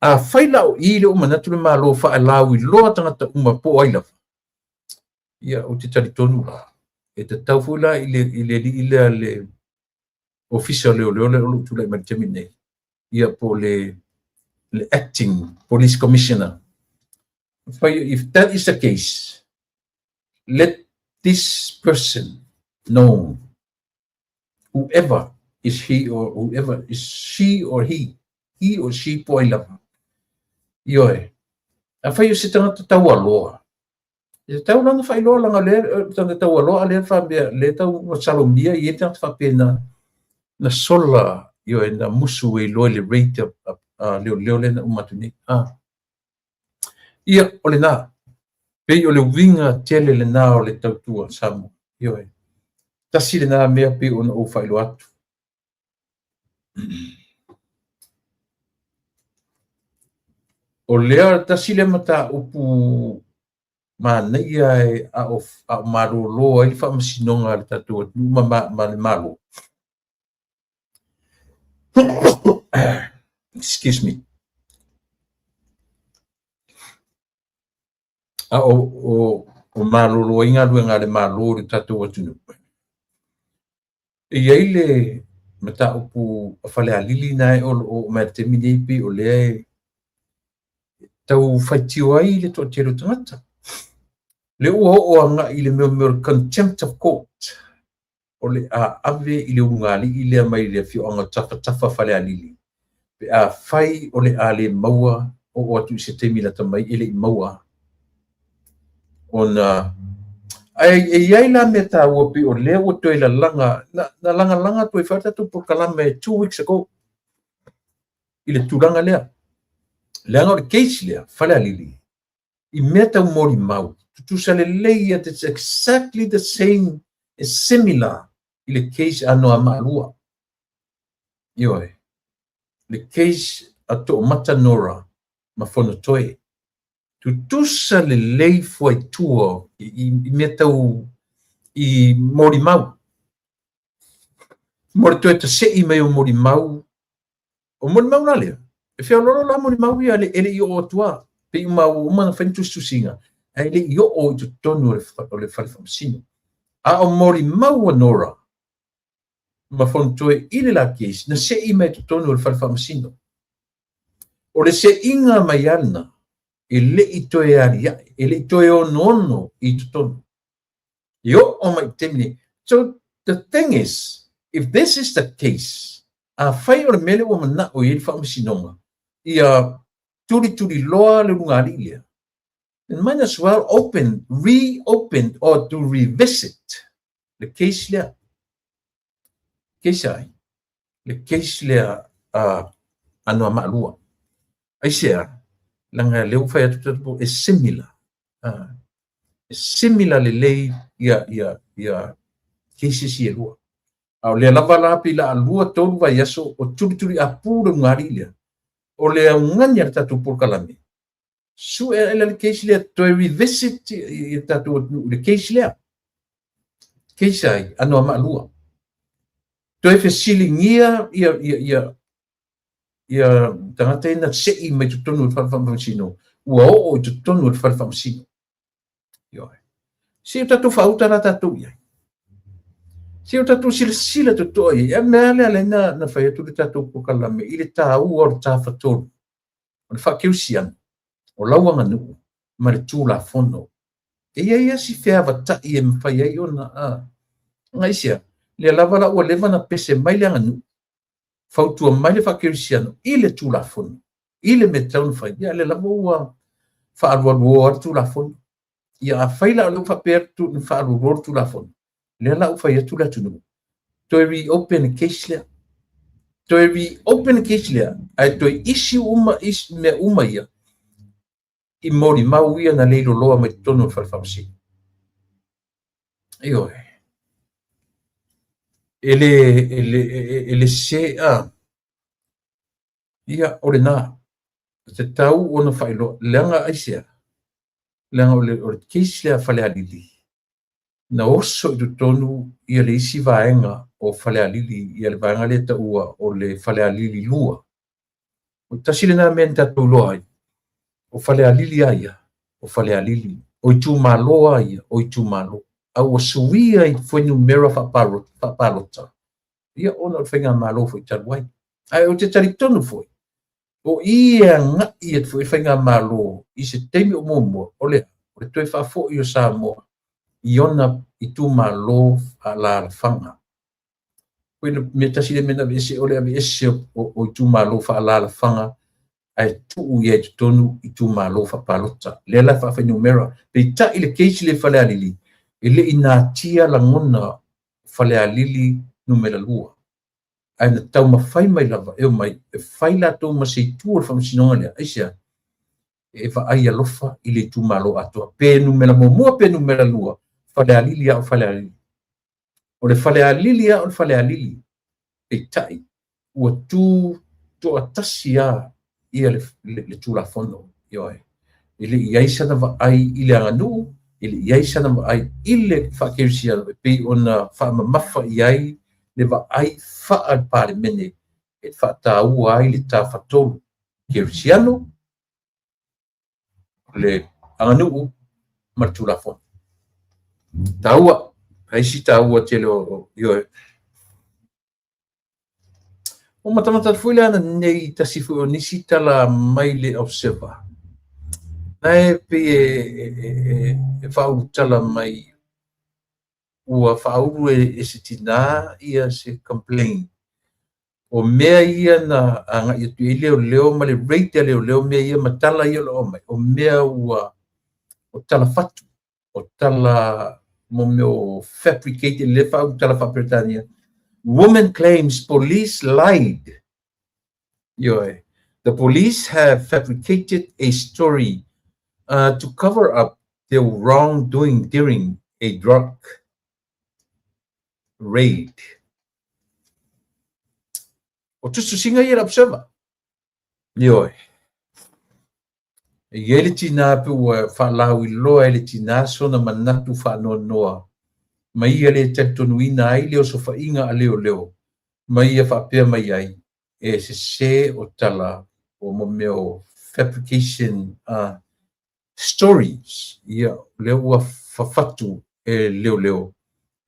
Afai la o i lea ua manatu le Malo faalauiloa tagata uma po o ai lava, ia ou te talitonu la, e tatau foi la i le alii lea le Ofisa o Leoleo lea o lo o tulai mai i le taimi lenei, ia po o le acting police commissioner. If that is the case, let this person know, whoever is he or whoever is she or he, he or she po ai lava. Ioe, afai o se tagata taualoa, e tatau la ona faailoa leaga o lea tagata taualoa a lea faapea lea tau masalomia i ai tagata faapena na sola, ioe, na musu e iloa i le rate a leoleo lea na uma atu nei. Ia, o lena. Pei o le uiga tele lena o le tautua Samoa. Ioe. Tasi lena mea pei ona ou faailoa atu. O lea tasi lea mataupu manaia e a o malolo ai le faamasinoga a le tatou atunuu ma le Malo. Excuse me. A o malolo ai galuega a le Malo i le tatou atunuu. E i ai le mataupu a Falealili na e o lo o mai le taimi nei pei o lea e tau faitio ai le toatele o tagata. Le ua oo agai i le mea o le contempt of court, o le a ave i le ulugalii lea mai le afioaga o Tafatafa Falealili, pe afai o le a le maua oo atu i se taimi lata mai e le i maua ona. Ae e i ai la mea taua pei o lea ua toe lalaga, na lagalaga toe fai le tatou polokalame 2 weeks ago i le tulaga lea. Leaga o le case lea, Falealili, i mea tau molimau, tutusa lelei ia, it's exactly the same, is similar i le case a Noamaalua. Ioe, le case a Toomata Nora ma Fonotoe. Tutusa lelei fuaitua i mea tau i molimau. Mo le toe tasei mai o molimau, o molimau la lea, e feololo la molimau ia e le i oo atu a, pei uma ua uma ona fai ni tusitusiga, ae le i oo i totonu o le fale faamasino. A o molimau a Nora ma Fonotoe i le la case, na sei mai totonu o le fale faamasino. O le seiga mai ana, e le i toe aliae, e le i toe onoono i totonu. E oo mai i taimi nei. So the thing is, if this is the case, afai o le mea lea ua manao i ai le faamasinoga, ia tulituliloa le ulugalii lea, then might as well open, reopen or to revisit le case lea. Case ai? Le case lea a Noamaalua. Aisea, leaga lea ua fai atu tatou e similar. E similar lelei ia cases ia e lua. A o lea lava la pei la 2-3 vaiaso o tulituliapu le ulugalii lea. O le augani a le tatou polokalame, sue ae le case lea, toe revisit i le tatou atunuu le case lea. Case ai, a Noamaalua. Toe fesiligia ia tagata ia na sei mai totonu o le fale faamasino, ua oo i totonu o le fale faamasino. Ioe. Se o tatou faauta la tatou i ai. Se o tatou silasila totoa i ai. E mea lea lea na fai atu le tatou polokalame i le taua o le tafatolu, o le faakerisiano, o lau aganuu ma le Tulafono. E i ai lava si feavatai e mafai ai ona gaisia. Lea lava la ua leva ona pese mai le aganuu, fautua mai le faakerisiano i le Tulafono, i le mea e tatau ona fai. Ia lea lava ua faalualuoa le Tulafono. Ia afai la o lea ua faapea atu na faalualuoa le Tulafono, lea la ua fai atu le atunuu, toe reopen le case lea. Toe reopen le case lea, ae toe issue uma mea uma ia, i molimau ia na leiloloa mai totonu o le fale faamasino. Ioe. E le se a. Ia, o lena. E tatau ona faailoa. Leaga aisea. Leaga o le case lea a Falealili, na oso i totonu ia le isi vaega o Falealili, ia le vaega lea taua o le Falealili 2. O tasi lena mea na tatou iloa ai, o Falealili a ia, o Falealili, o itumalo a ia, o itumalo. A ua suia i fuainumera faapalota, ia ona o le faigamalo foi talu ai. Ae ou te talitonu foi, o i e agai atu foi le faigamalo i se taimi o muamua, o le toe faafoi o Samoa i ona itumalo faaalaalafaga. Mea tasi lea mea na aveese, o le aveese o itumalo faaalaalafaga ae tuu i ai i totonu itumalo faapalota. Lea la e faafuainumera. Peitai le case lea i Falealili, e le i natia lagona Falealili numera 2. Ae na taumafai mai lava e omai e fai latou ma se itu o le faamasinoga lea. Aisea? E vaai alofa i le itumalo atoa. Pe numera 1 pe numera 2, Falealili lava o Falealili. O le Falealili lava o le Falealili. Peitai, ua tu toatasi lava ia le Tulafono. Ioe. E le i i ai sana vaai i le aganuu, e le i i ai sana vaai i le faakerisiano e pei ona faamamafa i ai le vaai faa-Palemene e faataua ai le tafatolu kerisiano, le aganuu ma le Tulafono. Taua, aisi taua tele o ioe. O matamata foi le ana nei tasi foi o nisi tala mai le Observer. Na e pei e faaulutala mai ua faaulu e se tinā ia se complaint. O mea ia na agai atu i ai leoleo ma le raid a leoleo mea ia ma tala ia o lo o aumai, o mea ua o tala fatu, o tala mo mea o fabricated, le faaulutala faa-Peretania. Woman claims police lied. Ioe. The police have fabricated a story to cover up their wrongdoing during a drug raid. O tusitusiga ia le Observer. Ioe. E i ai le tinā pe ua faalauiloa e le tinā sona manatu faanoanoa ma ia le talitonuina ai le osofaiga a leoleo ma ia faapea mai ai e sesē o tala o mo mea o fabrication stories ia lea ua fafatu e leoleo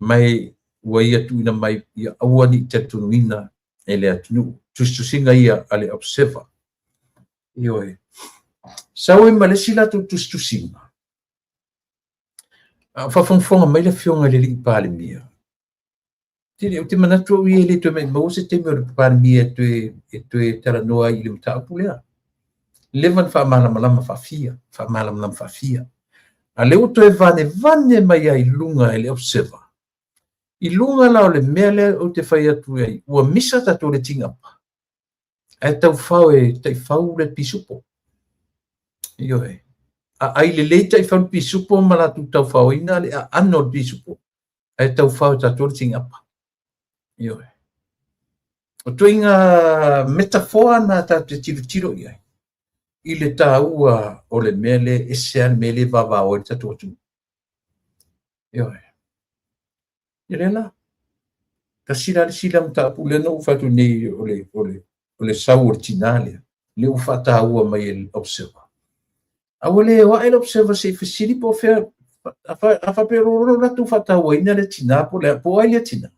mai ua ia tuuina mai ia aua ne i talitonuina e le atunuu. Tusitusiga ia a le Observer. Ioe. Sau ai ma le isi latou tusitusiga. A o faafogafoga mai le afioga i le alii Palemia. Tele, ou te manatu au ia e le toe maumau se taimi o le Palemia e toe talanoa ai i le mataupu lea. Leva na faamalamalama faafia, faamalamalama faafia. A lea ua toe vanevane mai ai i luga e le Observer. I luga la o le mea lea ou te fai atu ai, ua misa tatou le tigapa. Ae taufao e taifau le pisupo. Ioe. A ai lelei taifau le pisupo ma latou taufaoina le aano o le pisupo, ae taufao e tatou le tigapa. Ioe. O ituaiga metafoa na tatou te tilotilo i ai i le taua o le mea lea, ese lava le mea lea e vavao ai le tatou atunuu. Ioe. Ia lea la. Tasi la le isi lea mataupu lea na ou fai atu nei o le sau o le tinā lea, lea ua faataua mai e le Observer. A ua le o ae le Observer se i fesili po o fea, a faapea o lo latou faatauaina le tinā po o ai lea tinā.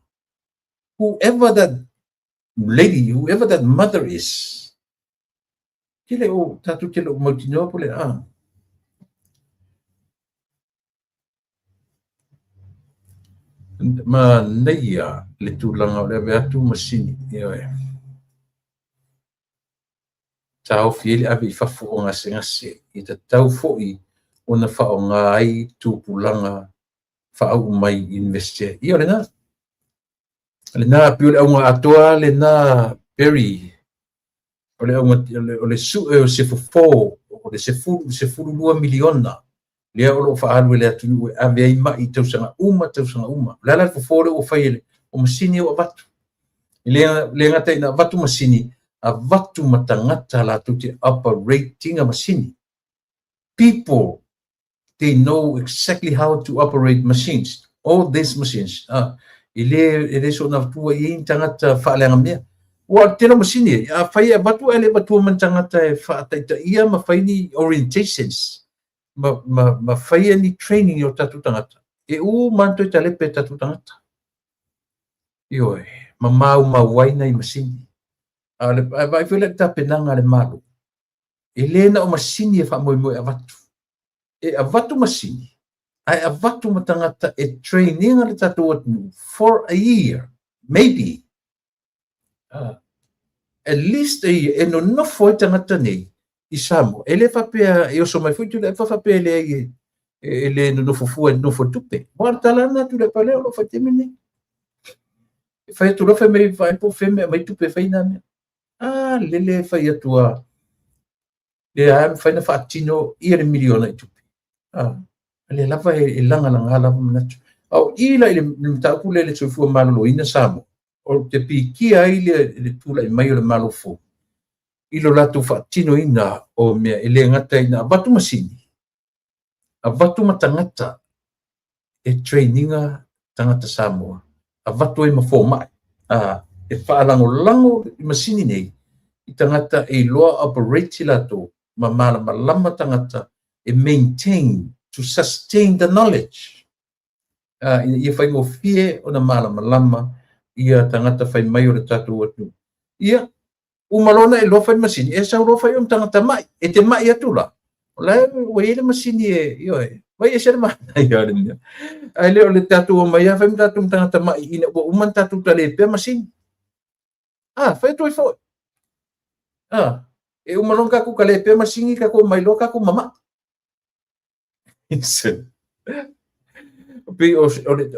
Whoever that lady, whoever that mother is, te le o tatou te le o mautinoa po le a. Manaia le tulaga o le ave atu masini, ioe. Taofi ai le ave i fafo o gasegase, ia tatau foi ona faaaoga ai tupulaga faauu mai i Universite. Ia o lena. Lena pei o le auga atoa lena Perry. O le auga o le sue o se fofo o le 12 miliona lea o lo o faaalu e le atunuu e ave ai mai i tausaga uma, tausaga uma. O le ala le fofo lea ua fai e le o masini ua avatu. E le gata ina avatu masini, avatu ma tagata latou te operating a masini. People, they know exactly how to operate machines. All these machines. E le soona atua i ai ni tagata faaleaga mea. Ua o le tele o masini e, afai e avatu ae le avatua ma ni tagata e faataitaia ma fai ni orientations ma faia ni training i o tatou tagata, e uma lava ona toe talepe e tatou tagata. Ioe, ma maumau ai nai masini. A o le, ae vaai foi la i le tapenaga a le Malo, e le na o masini e faamoemoe e avatu. E avatu masini, ae avatu ma tagata e train ina le tatou atunuu for a year, maybe. At least a year, e nonofo ai tagata nei i Samoa. E le faapea e oso mai foi Tuilaepa faapea e leai e le nonofo fua e nonofo i le tupe. Aua o le tala lena a Tuilaepa lea o lo o fai i le taimi lenei. E fai atu loa fai mai vaai po o fea e aumai tupe e fai na mea. A lele e fai atu a lea lava e mafai ona faatino ia le miliona i tupe. A lea lava e lagalaga lava manatu. A o i la i le mataupu lea i le soifua maloloina Samoa, ou te pikia ai le tulai mai o le Malo fou i lo latou faatinoina o mea e le gata ina avatu masini, avatu ma tagata e train ina tagata Samoa, avatu ai ma fomai e faalagolago i masini nei i tagata e iloa operate i latou ma malamalama tagata e maintain, to sustain the knowledge. Ina ia faigofie ona malamalama ia tagata fai mai o le tatou atunuu. Ia, uma loa ona e iloa fai le masini, e sau loa fai o ma tagata mai. E te mai atu la, o la e ua i ai le masini e, ioe, vai ese le manaia o le mea. Ae le o le tatou omai lava fai ma tatou ma tagata mai ina ua uma ona tatou talepea masini. A, fai atu ai foi. A, e uma loa ona tatou talepea masini, tatou omai loa tatou mamai. Pei o le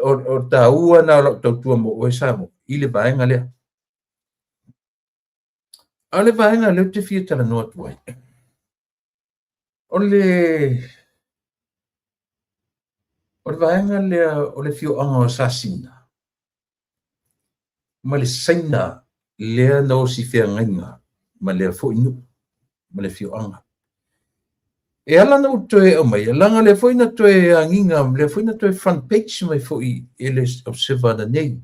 taua lena o lau tautua mo oe Samoa i le vaega lea. A o le vaega lea ou te fia talanoa atu ai, o le vaega lea o le afioaga o Sasina ma le Saina lea na osi feagaiga ma lea foi nuu ma le afioaga. E ala ona ou toe aumaia, leaga lea foi na toe agiga, lea foi na toe front page mai foi e le Observer ananei.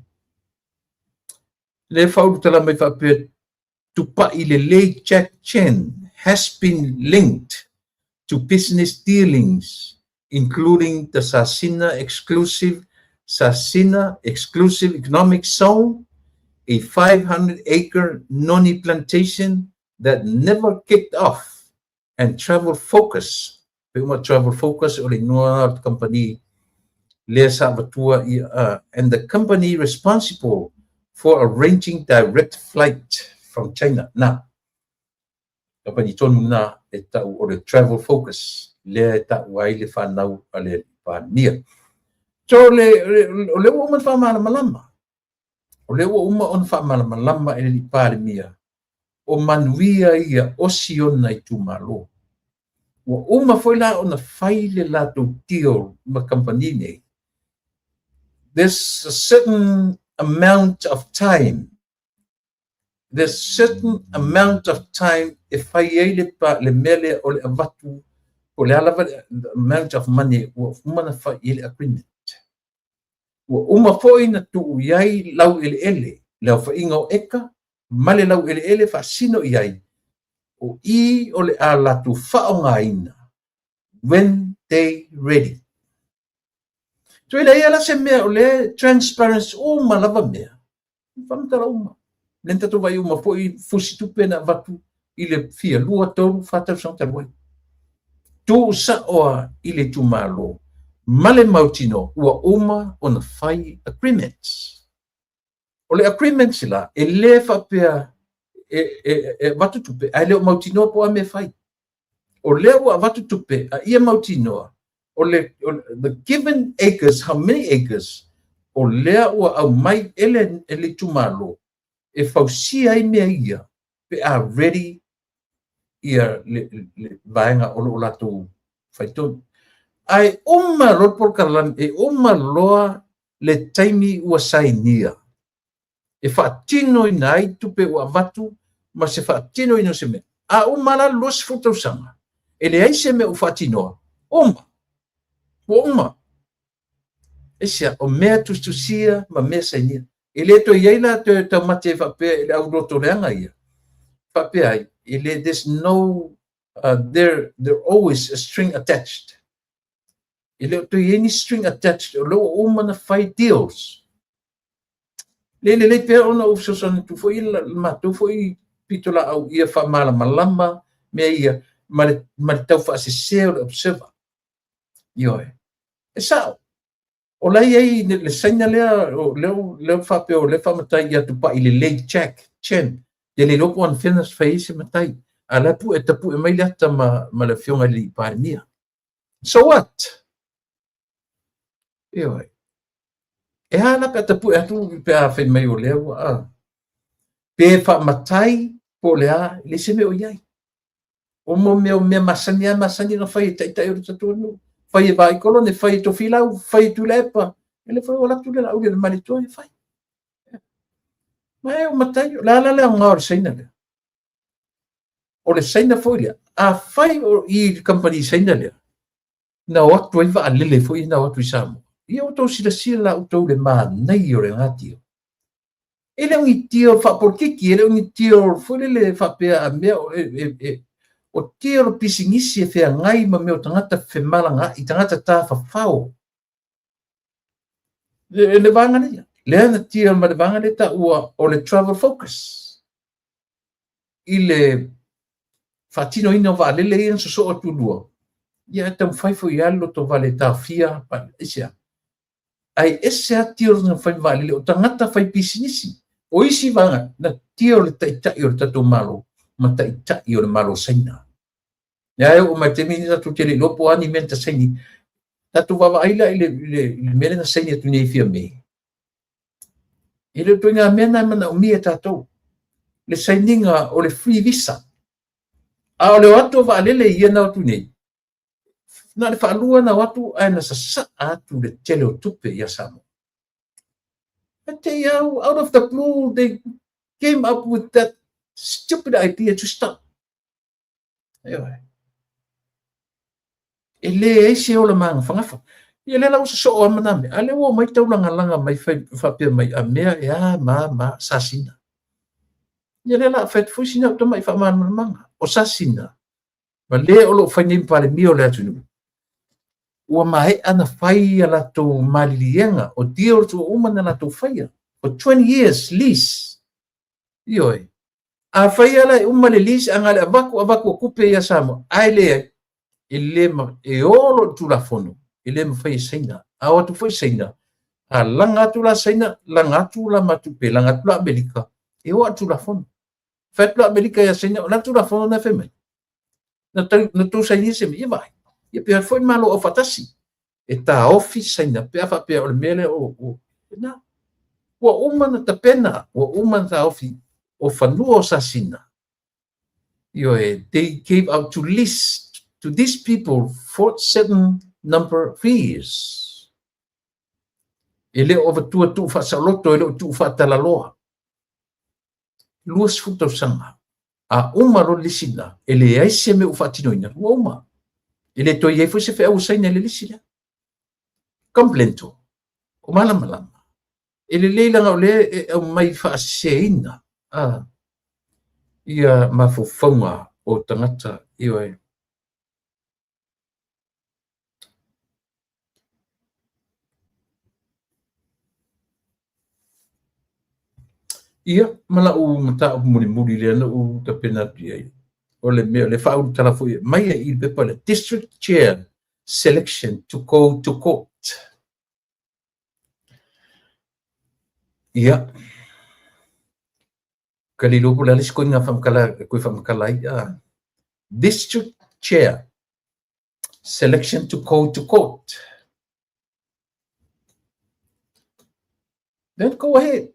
Lea e faaulutala mai faapea, Tupai Lelei Jack Chen has been linked to business dealings including the Sasina Exclusive Sasina Exclusive Economic Zone, a 500-acre noni plantation that never kicked off, and Travel Focus, pei uma Travel Focus o le inoa o le kamupani lea sa avatua ia, and the company responsible for arranging direct flight from China. Na, kamupani tonu na e tau o le Travel Focus lea e taua ai le fanau a le Palemia. So, o lea ua uma ona faamalamalama. O lea ua uma ona faamalamalama e le Palemia o manuia ia o si ona itumalo. Ua uma foi la ona fai le latou deal ma kamupani nei. There's a certain amount of time. There's certain amount of time e fai ai le mea lea o le avatu, po o le a lava le amount of money ua uma ona fai i ai le agreement. Ua uma foi ona tuu i ai laueleele, le aofaiga o eka ma le laueleele faasino i ai, o i o le a latou faaaogaina when they ready. So e leai la se mea o lea transparent uma lava mea, faamatala uma. Lea na tatou vaai uma foi fusi tupe na avatu i le fia lua, tolu, fa tausaga talu ai. Tuu sao lava i le itumalo ma le mautinoa ua uma ona fai agreements. O le agreements la, e le faapea e avatu tupe ae le o mautinoa po o a mea e fai. O lea ua avatu tupe a ia mautinoa o le the given acres, how many acres, o lea ua aumai e le itumalo e fausia ai mea ia pe a ready ia le vaega o lo o latou faitonu. Ae uma loa le polokalame, e uma loa le taimi ua sainia e faatinoina ai tupe ua avatu ma se faatinoina o se mea. A uma la le 20 tausaga, e leai se mea ua faatinoa, uma, ua uma. Aisea? O mea tusitusia ma mea sainia. E le toe i ai la toe taumate faapea i le auloto leaga ia. Faapea ai, e le, there's no, there, there always a string attached. E le o toe i ai ni string attached, o lea ua uma ona fai deals. Le lelei pea ona ou fesoasoani atu foi le matou foi pitolaau ia faamalamalama mea ia ma le tau faasese o le Observer. Ioe. E sao. O la e i ai le Saina lea, o lea faapea o lea faamatai ia Tupai Lelei Jack Chen. Te le iloa po o anafea na fai ai se matai. A la e pue, tapue mai le ata ma le afioga i le Palemia. So what? Ioe. E a la pe a tapue atu pe a fai mai o lea ua a. Pe faamatai po o le a, e leai se mea o i ai. O mo mea o mea masani lava masani ona fai e taitai o le tatou atunuu. Fai e Vaai Kolone, fai e Tofilau, fai e Tuilaepa. E le fai o atu le Laauli o le Malietoa e fai. Ma e o matai, o le a la le aoga o le Saina lea? O le Saina foi lea, a fai o i le kamupani Saina lea, na o atu ai vaalele foi na o atu i Samoa. Ia ua outou silasila la outou i le manaia o lena deal. E le o ni deal faapolokiki, e le o ni deal foi lele faapea a mea o deal o pisinisi e feagai ma mea o tagata femalagaai, tagata tafafao. Le vaega lea, lea na deal ma le vaega lea taua o le travel focus i le faatinoina o vaalele ia na sosoo atu lua, ia e taumafai foi lava le lotovale e taofia aisea. Ae ese lava deals na fai ma vaalele o tagata fai pisinisi. O isi vaega na deal le taitai o le tatou Malo ma taitai o le Malo Saina. Lea e oo mai taimi ni tatou te le iloa po o a ni mea na ta saini. Tatou vaavaai la i le mea lea na saini atu nei i Fiame. E le o ituaiga mea na e manaomia e tatou. Le sainiga o le free visa. A o le o atu o vaalele ia na o atu nei, na o le faalua na o atu ae na sasaa atu le tele o tupe ia Samoa. But they out of the blue, they came up with that stupid idea to stop. Ioe. E leai se ola magafagafa. Ia lea la ua sosoo lava ma nā mea. A lea ua omai taulagalaga mai fai, faapea mai a mea e a ma ma sasina. Ia lea la a fai atu foi sina au tamai faamalamalamaga. O sasina, ma le o lo o fai nei ma Palemia o le atunuu, ua maea na fai a latou maliliega, o deals ua uma na latou faia, for 20 years lease. Ioe. A fai lava la e uma le lease, a na o le avatu avatu o tupe ia Samoa, ae leai, e le ma, e olo le Tulafono, e le mafai e saina. A o atu foi Saina, a laga atu la Saina, laga atu la ma tupe, laga atu la Amerika, e o a le Tulafono. Fai atu la Amerika ia Saina, o le a le Tulafono na e fai mai? Na tau, na tou sainia se mea, ia vaai. Ia pe foi Malo Aufaatasi e taofi Saina pe a faapea o le mea lea o, o, na. Ua uma na tapena, ua uma na taofi o fanua o Sasina. Ioe, they gave out to list to these people for certain number of years. E le o avatua tuu faasaoloto, e le o tuu faatalaloa. 20 tausaga. A uma loa le lisi lena, e leai se mea ua faatinoina, ua uma. E le toe i ai foi se feau a Saina i le lisi lea. Complainto, o malamalama. E lelei leaga o lea e aumai faaseseina a ia mafaufauga o tagata, ioe. Ia, ma lau mataupu mulimuli lea na ou tapena atu i ai, o le mea, o le faaulutala foi mai ai i le pepa lea, District Chair Selection to go to Court. Ia, ka le iloa po o le a le isi koiga faamatala e koe faamatala ai, District Chair Selection to go to court. Then go ahead.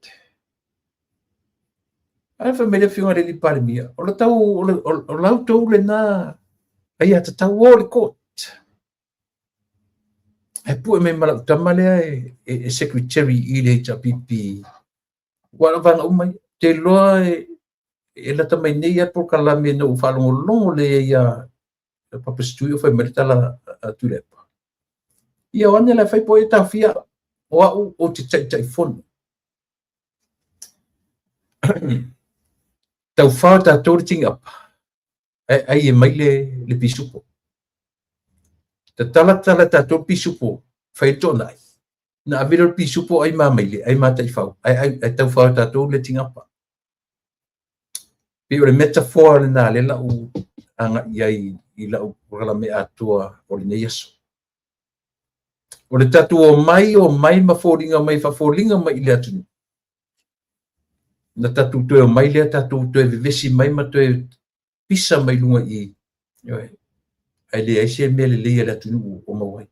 Ae fai mai le afioga i le alii Palemia, o le tau, o, le, o, o lau tou lena ai a tatau o le court. Ae pue mai ma lau tama lea e, e, e secretary i le HRPP. Ua o vaega uma ia. Te iloa e, e lata mai nei a polokalame na ou faalogologo lea ia Papa Stewie o fai mai le tala a Tuilaepa. Ia o ane la e fai po e taofia o au ou te taitaifono. Taufao tatou le tini'apa, ae ai e mai le pisupo. Tatala tala tatou le pisupo, fai le toonai, na ave lea o le pisupo ai mamaile, ai mataifau, ae taufao tatou le tini'apa. Pei o le metaphor lena lea la u agai ai i lau polokalame atoa o lenei aso. O le tatou omai ma foliga mai, faafoliga mai i le atunuu, na tatou toe omai lea, tatou toe vevesi mai ma toe pisa mai luga i i, ae leai se mea lelei a le atunuu o maua ai.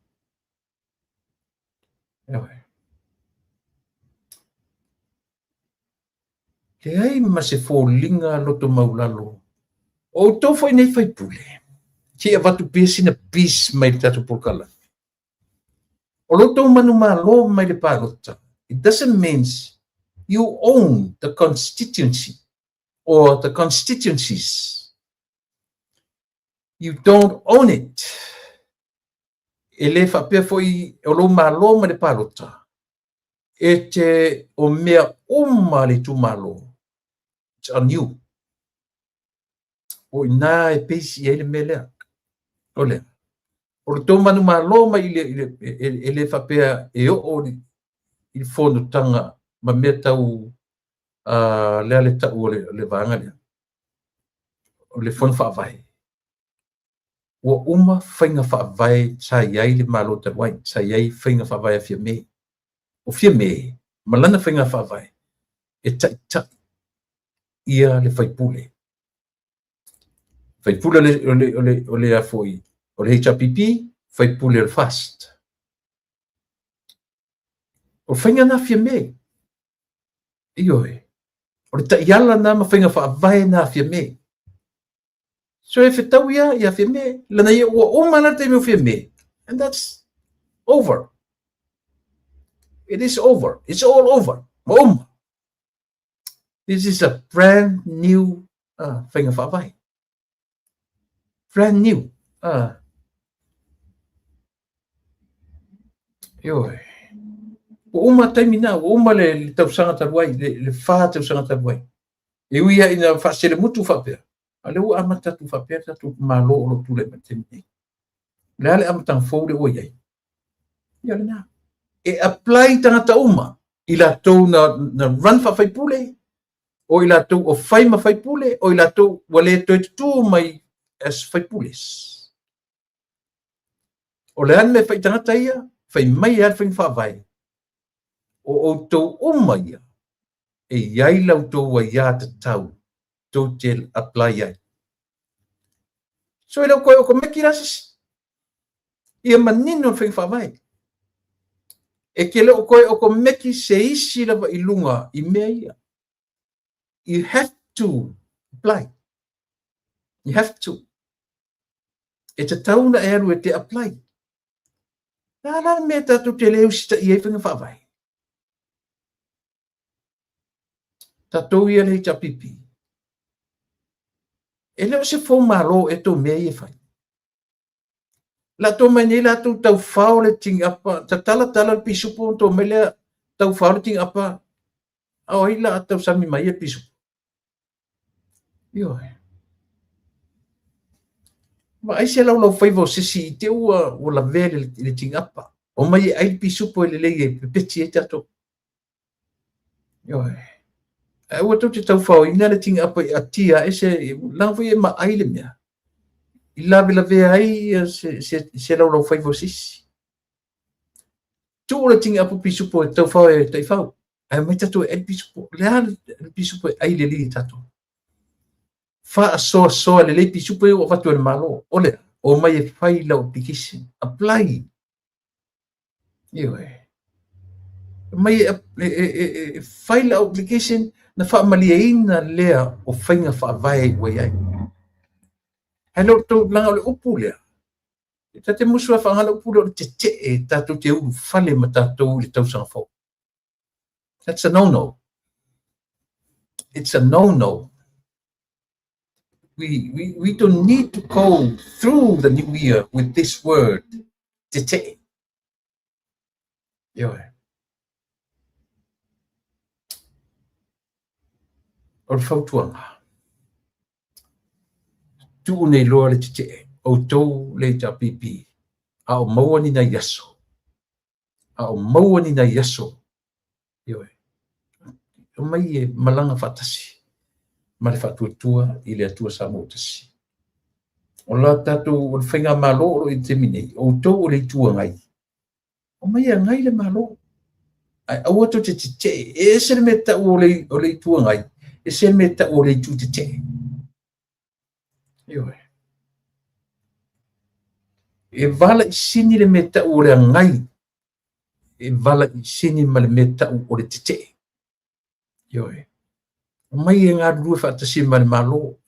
Leai ma se foliga loto maulalo. O outou foi nei faipule, se i avatu pea sina peace mai le tatou polokalame. O lo outou manumalo mai le palota, it doesn't mean you own the constituency or the constituencies. You don't own it. E le faapea foi o lou malo mai le palota, e te o mea uma le itumalo, it's on you. O ina e peisi ai le mea lea. O lea. O le tou manumalo mai e le faapea e oo i le fonotaga ma mea tau lea le tau o le vaega lea. O le fono faavae. Ua uma faiga faavae sa i ai le Malo talu ai, sa i ai faiga faavae a Fiame. O Fiame ma lana faiga faavae e taitai ia le faipule. Faipule o le afoi o le HRPP, faipule o le FAST. O faiga na Fiame. Ioe. O le taiala na ma faiga faavae na Fiame. So e fetau ia ia Fiame, lana ia ua uma la taimi o Fiame. And that's over. It is over. It's all over. Ua uma. This is a brand new faiga faavae. Brand new. Ioe. Ua uma taimi na, ua uma le tausaga talu ai, le 4 tausaga talu ai. E ui ia ina faaselemutu faapea, a lea ua amata atu faapea le tatou Malo o lo o tulai mai taimi nei. O le a le amataga fou lea ua i ai? Ia lena. E apply tagata uma i latou na run faafaipule, o i latou o fai ma faipule, o i latou ua le toe tutū mai as faipules. O le a le mea fai tagata ia, fai mai e le faiga faavae, o outou uma ia, e i ai la outou aiā tatau, tou te apply ai. So e le o koe o komeki la sisi. Ia manino le faiga faavae. E ke le o koe o komeki se isi lava i lunga i mea ia. You have to apply. You have to. E tatau na e alu e te apply. La la mea tātou te le usitaia ai faiga faavae. Tātou ia le HRPP. E le o se fou malo e tō mea i e whai. La tō mai nei lātou tau whao le tini'apa, tatala tala le pisupo, tō mai lea tau whao le tini'apa, a o ai la tau sami mai e pisupo. Ioe. Vaai se laulau faiva o sesi i te ua lavea le tini'apa. O mai e ai le pisupo e lelei e pepeti ai tātou. Ioe. Ae ua tou te taufaoina le tini'apa i atia e se langa foi e maai le mea. I lavelavea ai se laulau faiva o sisi. Tuu le tini'apa pisupo e taufao e taifau. Ae mai tātou e ai pisupo. Le a le pisupo e ai lelei e tātou. Faasoasoa lelei pisupo e ua avatu e le Malo. O lea, o mai e fai lau application. Apply. Ioe. Mai e fai lau application na faamalieina lea o faiga faavae ua i ai. Ae le o tou langa o le upu lea. E ta te musu a whaangala upu lea o le tete'e tātou te ulu fale ma tātou i le tausaga fou. That's a no-no. It's a no-no. We don't need to go through the new year with this word, tete'e. Ioe. O le fautuaga, tuu nei loa le tetee, outou le HRPP, a o maua ni nai aso, a o maua ni nai aso, ioe, omai e malaga faatasi ma le faatuatua i le Atua Samoa ua tasi. O la tatou, o le faigamalo o lo o i le taimi nei, o outou o le Itu Agai, omai e agai le Malo. Ae aua tou te tetee. E ese le mea tau o le Itu Agai, ese le mea tau o le Itu Tetee. Ioe. E valaisini le mea tau o le agai, e valaisini ma le mea tau o le tetee. Ioe. Omai e galulue faatasi ma le Malo.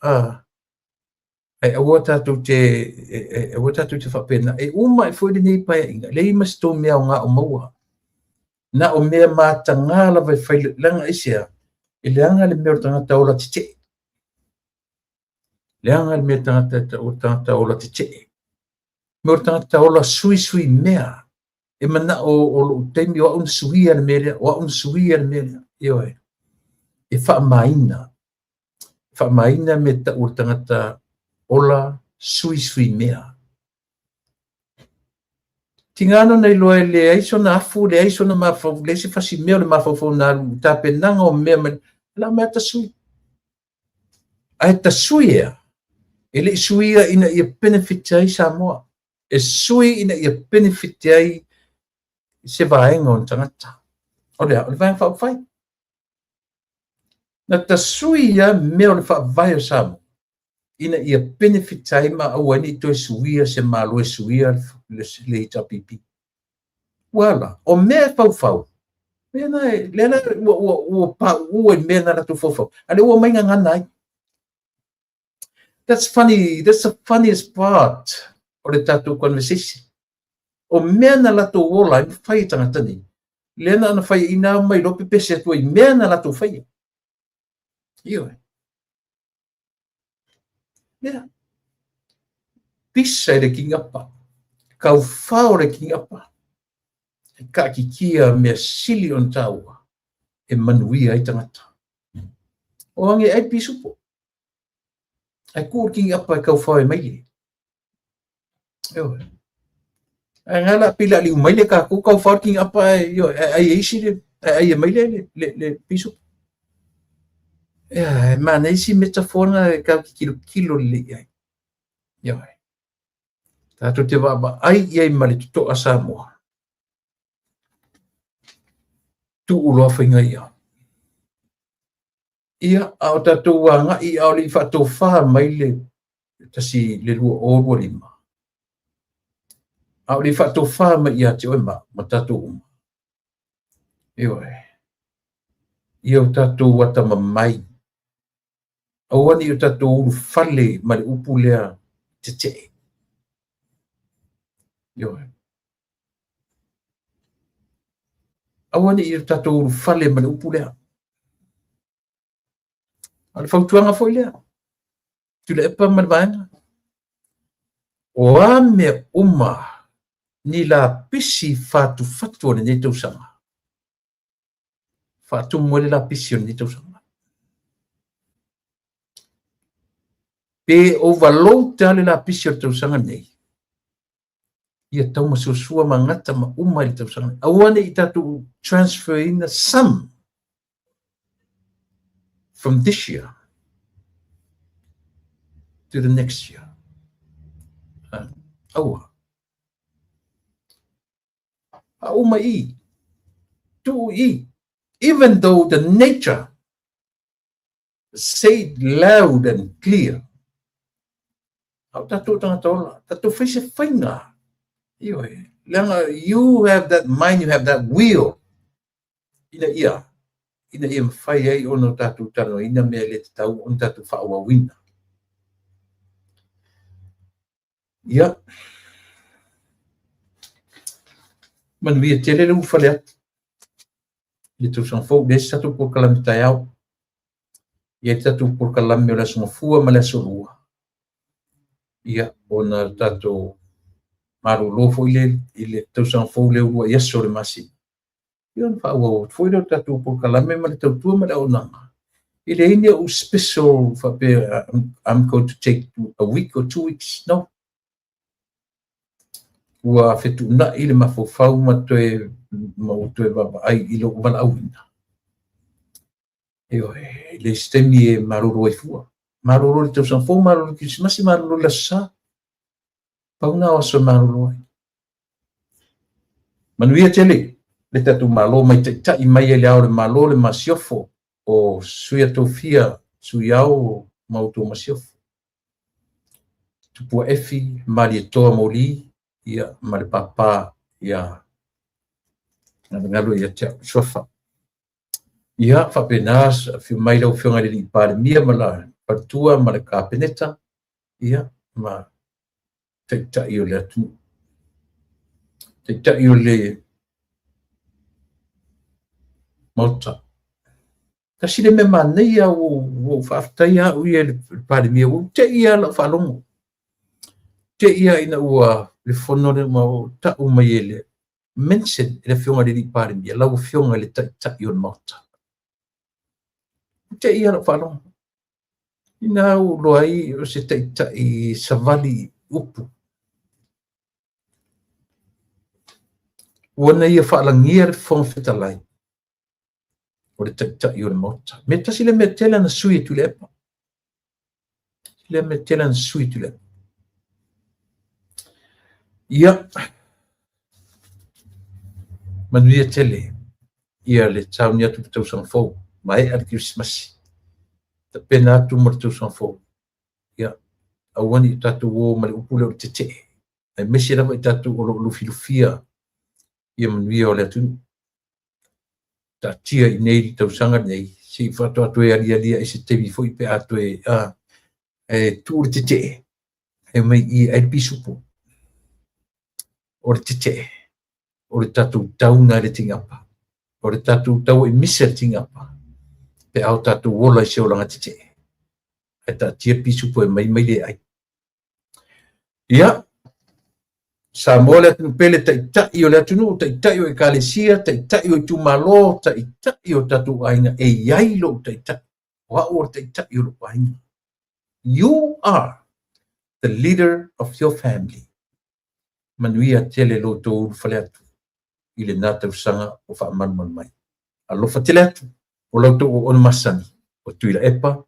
Ae aua tatou te aua tatou te faapena. E uma ae foi lenei paeaiga, leai ma se tou mea aoga o maua. Na o mea mataga lava e fai, leaga aisea? E leaga le mea o le tagata ola tetee. Leaga le mea tagata o le tagata ola tetee. Mea o le tagata ola suisui mea. E manao o lou taimi o au na suia le mea lea, o au na suia le mea lea. Ioe. E faamaina. E faamaina mea tau o le tagata ola suisui mea. Tiga na ona iloa e leai sona afu, leai sona mafau, leai se fasi mea o le mafaufau na alu i tapenaga o mea mai, la mea tasui. Ae tasui ea, e le i suia ina ia benefit ai Samoa. E sui ina ia benefit ai se vaega o ni tagata. O le a? O le Vaega Faaupufai. Na tasui lava mea o le faavae o Samoa ina ia benefit ai ma aua ai ne i toe suia se Malo e suia le HRPP. Ua la, o mea e faufau, mea na e, lea la ua pauu i mea na latou faufau, a lea ua omai gagana ai. That's funny, that's the funniest part o le tatou conversation. O mea na latou ola ai ma fai e tagata nei, lea na ona fai ina mai loa pepese atu ai i mea na latou faia. Ioe. Lea. Pisa i le kigapa. Kaufao le kigapa. E kaatitia mea sili ona taua e manuia ai tagata. O age ai pisupo. Ae tuu le kigapa e kaufao e maile. Ioe. Ae nga la pila liu maile tatou kaufao le kigapa ae ioe, ae ai e isi le, ae ai e maile le pisupo. Ia, e manaia isi metaphor na e tatou te tilotilo lelei i ai. Ioe. Tatou te vaavaai i ai ma le totoa Samoa. Tuu loa faiga ia. Ia, a o tatou agai a o le i faatofa mai le tasi le 2025. A o le i faatofa mai ia te oe ma tatou uma. Ioe. Ia o tatou atamamai. Aua ne i o tatou ulufale ma le upu lea tetee. Ioe. Aua ne i o tatou ulufale ma le upu lea. A o le fautuaga foi lea, Tuilaepa ma le vaega, o a mea uma ni lapisi fatufatu o lenei tausaga, faatumu ai le lapisi o lenei tausaga. Pe overload lava le lapisi o le tausaga nei, ia taumasuasua ma gata ma uma i le tausaga nei. Aua ne i tatou transfer ina some from this year to the next year. Aua. A uma i, tuu i, even though the nature say it loud and clear. A o tatou tagata ola, tatou fai se faiga. Ioe, leaga you have that mind, you have that will. Ina ia, ina ia mafai ai ona o tatou talanoaina mea e le tatau ona tatou faaauauina. Ia, manuia tele le ulufale atu i le tausaga fou, leai se tatou polokalame taeao. E i ai le tatou polokalame o le Aso Gafua ma le Aso Lua. Ia, ona tatou malolo foi lea i le tausaga fou le uluai aso o le masina. Ia, ona faaauau atu foi lea o le tatou polokalame ma le tautua ma le auaunaga. E leai ni au special faapea I'm going to take a week or 2 weeks. No. Ua fetuunai le mafaufau ma toe ma ua toe vaavaai i lou valaauina. Ioe, e leai se taimi e malolo ai fua. Malolo i le tausaga fou, malolo i le Kerisimasi, malolo i le Aso Sa. Pau na o aso e malolo ai. Manuia tele le tatou Malo mai taitai mai e le Ao o le Malo, le Masiofo, o Sui a Tofia, Sui Ao ma outou Masiofo. Tupua Efi, Malietoa Moli, ia, ma le Papa ia Galugalu ia te au Suafa. Ia, faapena, afio mai lau Afioga i le Alii Palemia ma la faletua ma le Kapeneta, ia, ma taitai o le atunuu. Taitai o le Maota. Tasi le mea manaia ua ou faafetaia au ia i le Palemia, ua ou te i lava lau faalogo. Te i lava ina ua le fono lea ma ua tau mai e le mention e le Afioga i le Alii Palemia, lau Afioga i le Taitai o le Maota. Ua te i lava lau faalogo. Ina ua iloa ai o se taitai savali upu. Ua na ia faalagia le Fofoga Fetalai o le Taitai o le Maota. Mea tasi le mea tele ana sui e Tuilaepa. Le mea tele ana sui e Tuilaepa. Ia, manuia tele ia le sauni atu i le tausaga fou, maea le Kerisimasi, tapena atu mo le tausaga fou. Ia, aua ne i tatou o ma le upu lea o le tetee, aemaise lava i tatou o lo o lufilufia ia manuia o le atunuu. Taatia i inei le tausaga lenei, se i faatoa toe aliali ai se taimi foi pe a toe e tuu le tetee, e mai i ai le pisupo. O le tetee, o le tatou tauna i le tigapa, o le tatou tau i misa i le tigapa, pe a o tatou ola i se olaga tetee. Ae taatia pisupo e mai mai le ai. Ia, Samoa le atunuu pele, taitai o le atunuu, taitai o ekalesia, taitai o itumalo, taitai o tatou aiga, e i ai lou taitai. O au o le taitai o lou aiga. You are the leader of your family. Manuia tele lo outou ulufale atu i lena tausaga o faamalumalu mai. Alofa tele atu o la outou auauna masani o Tuilaepa.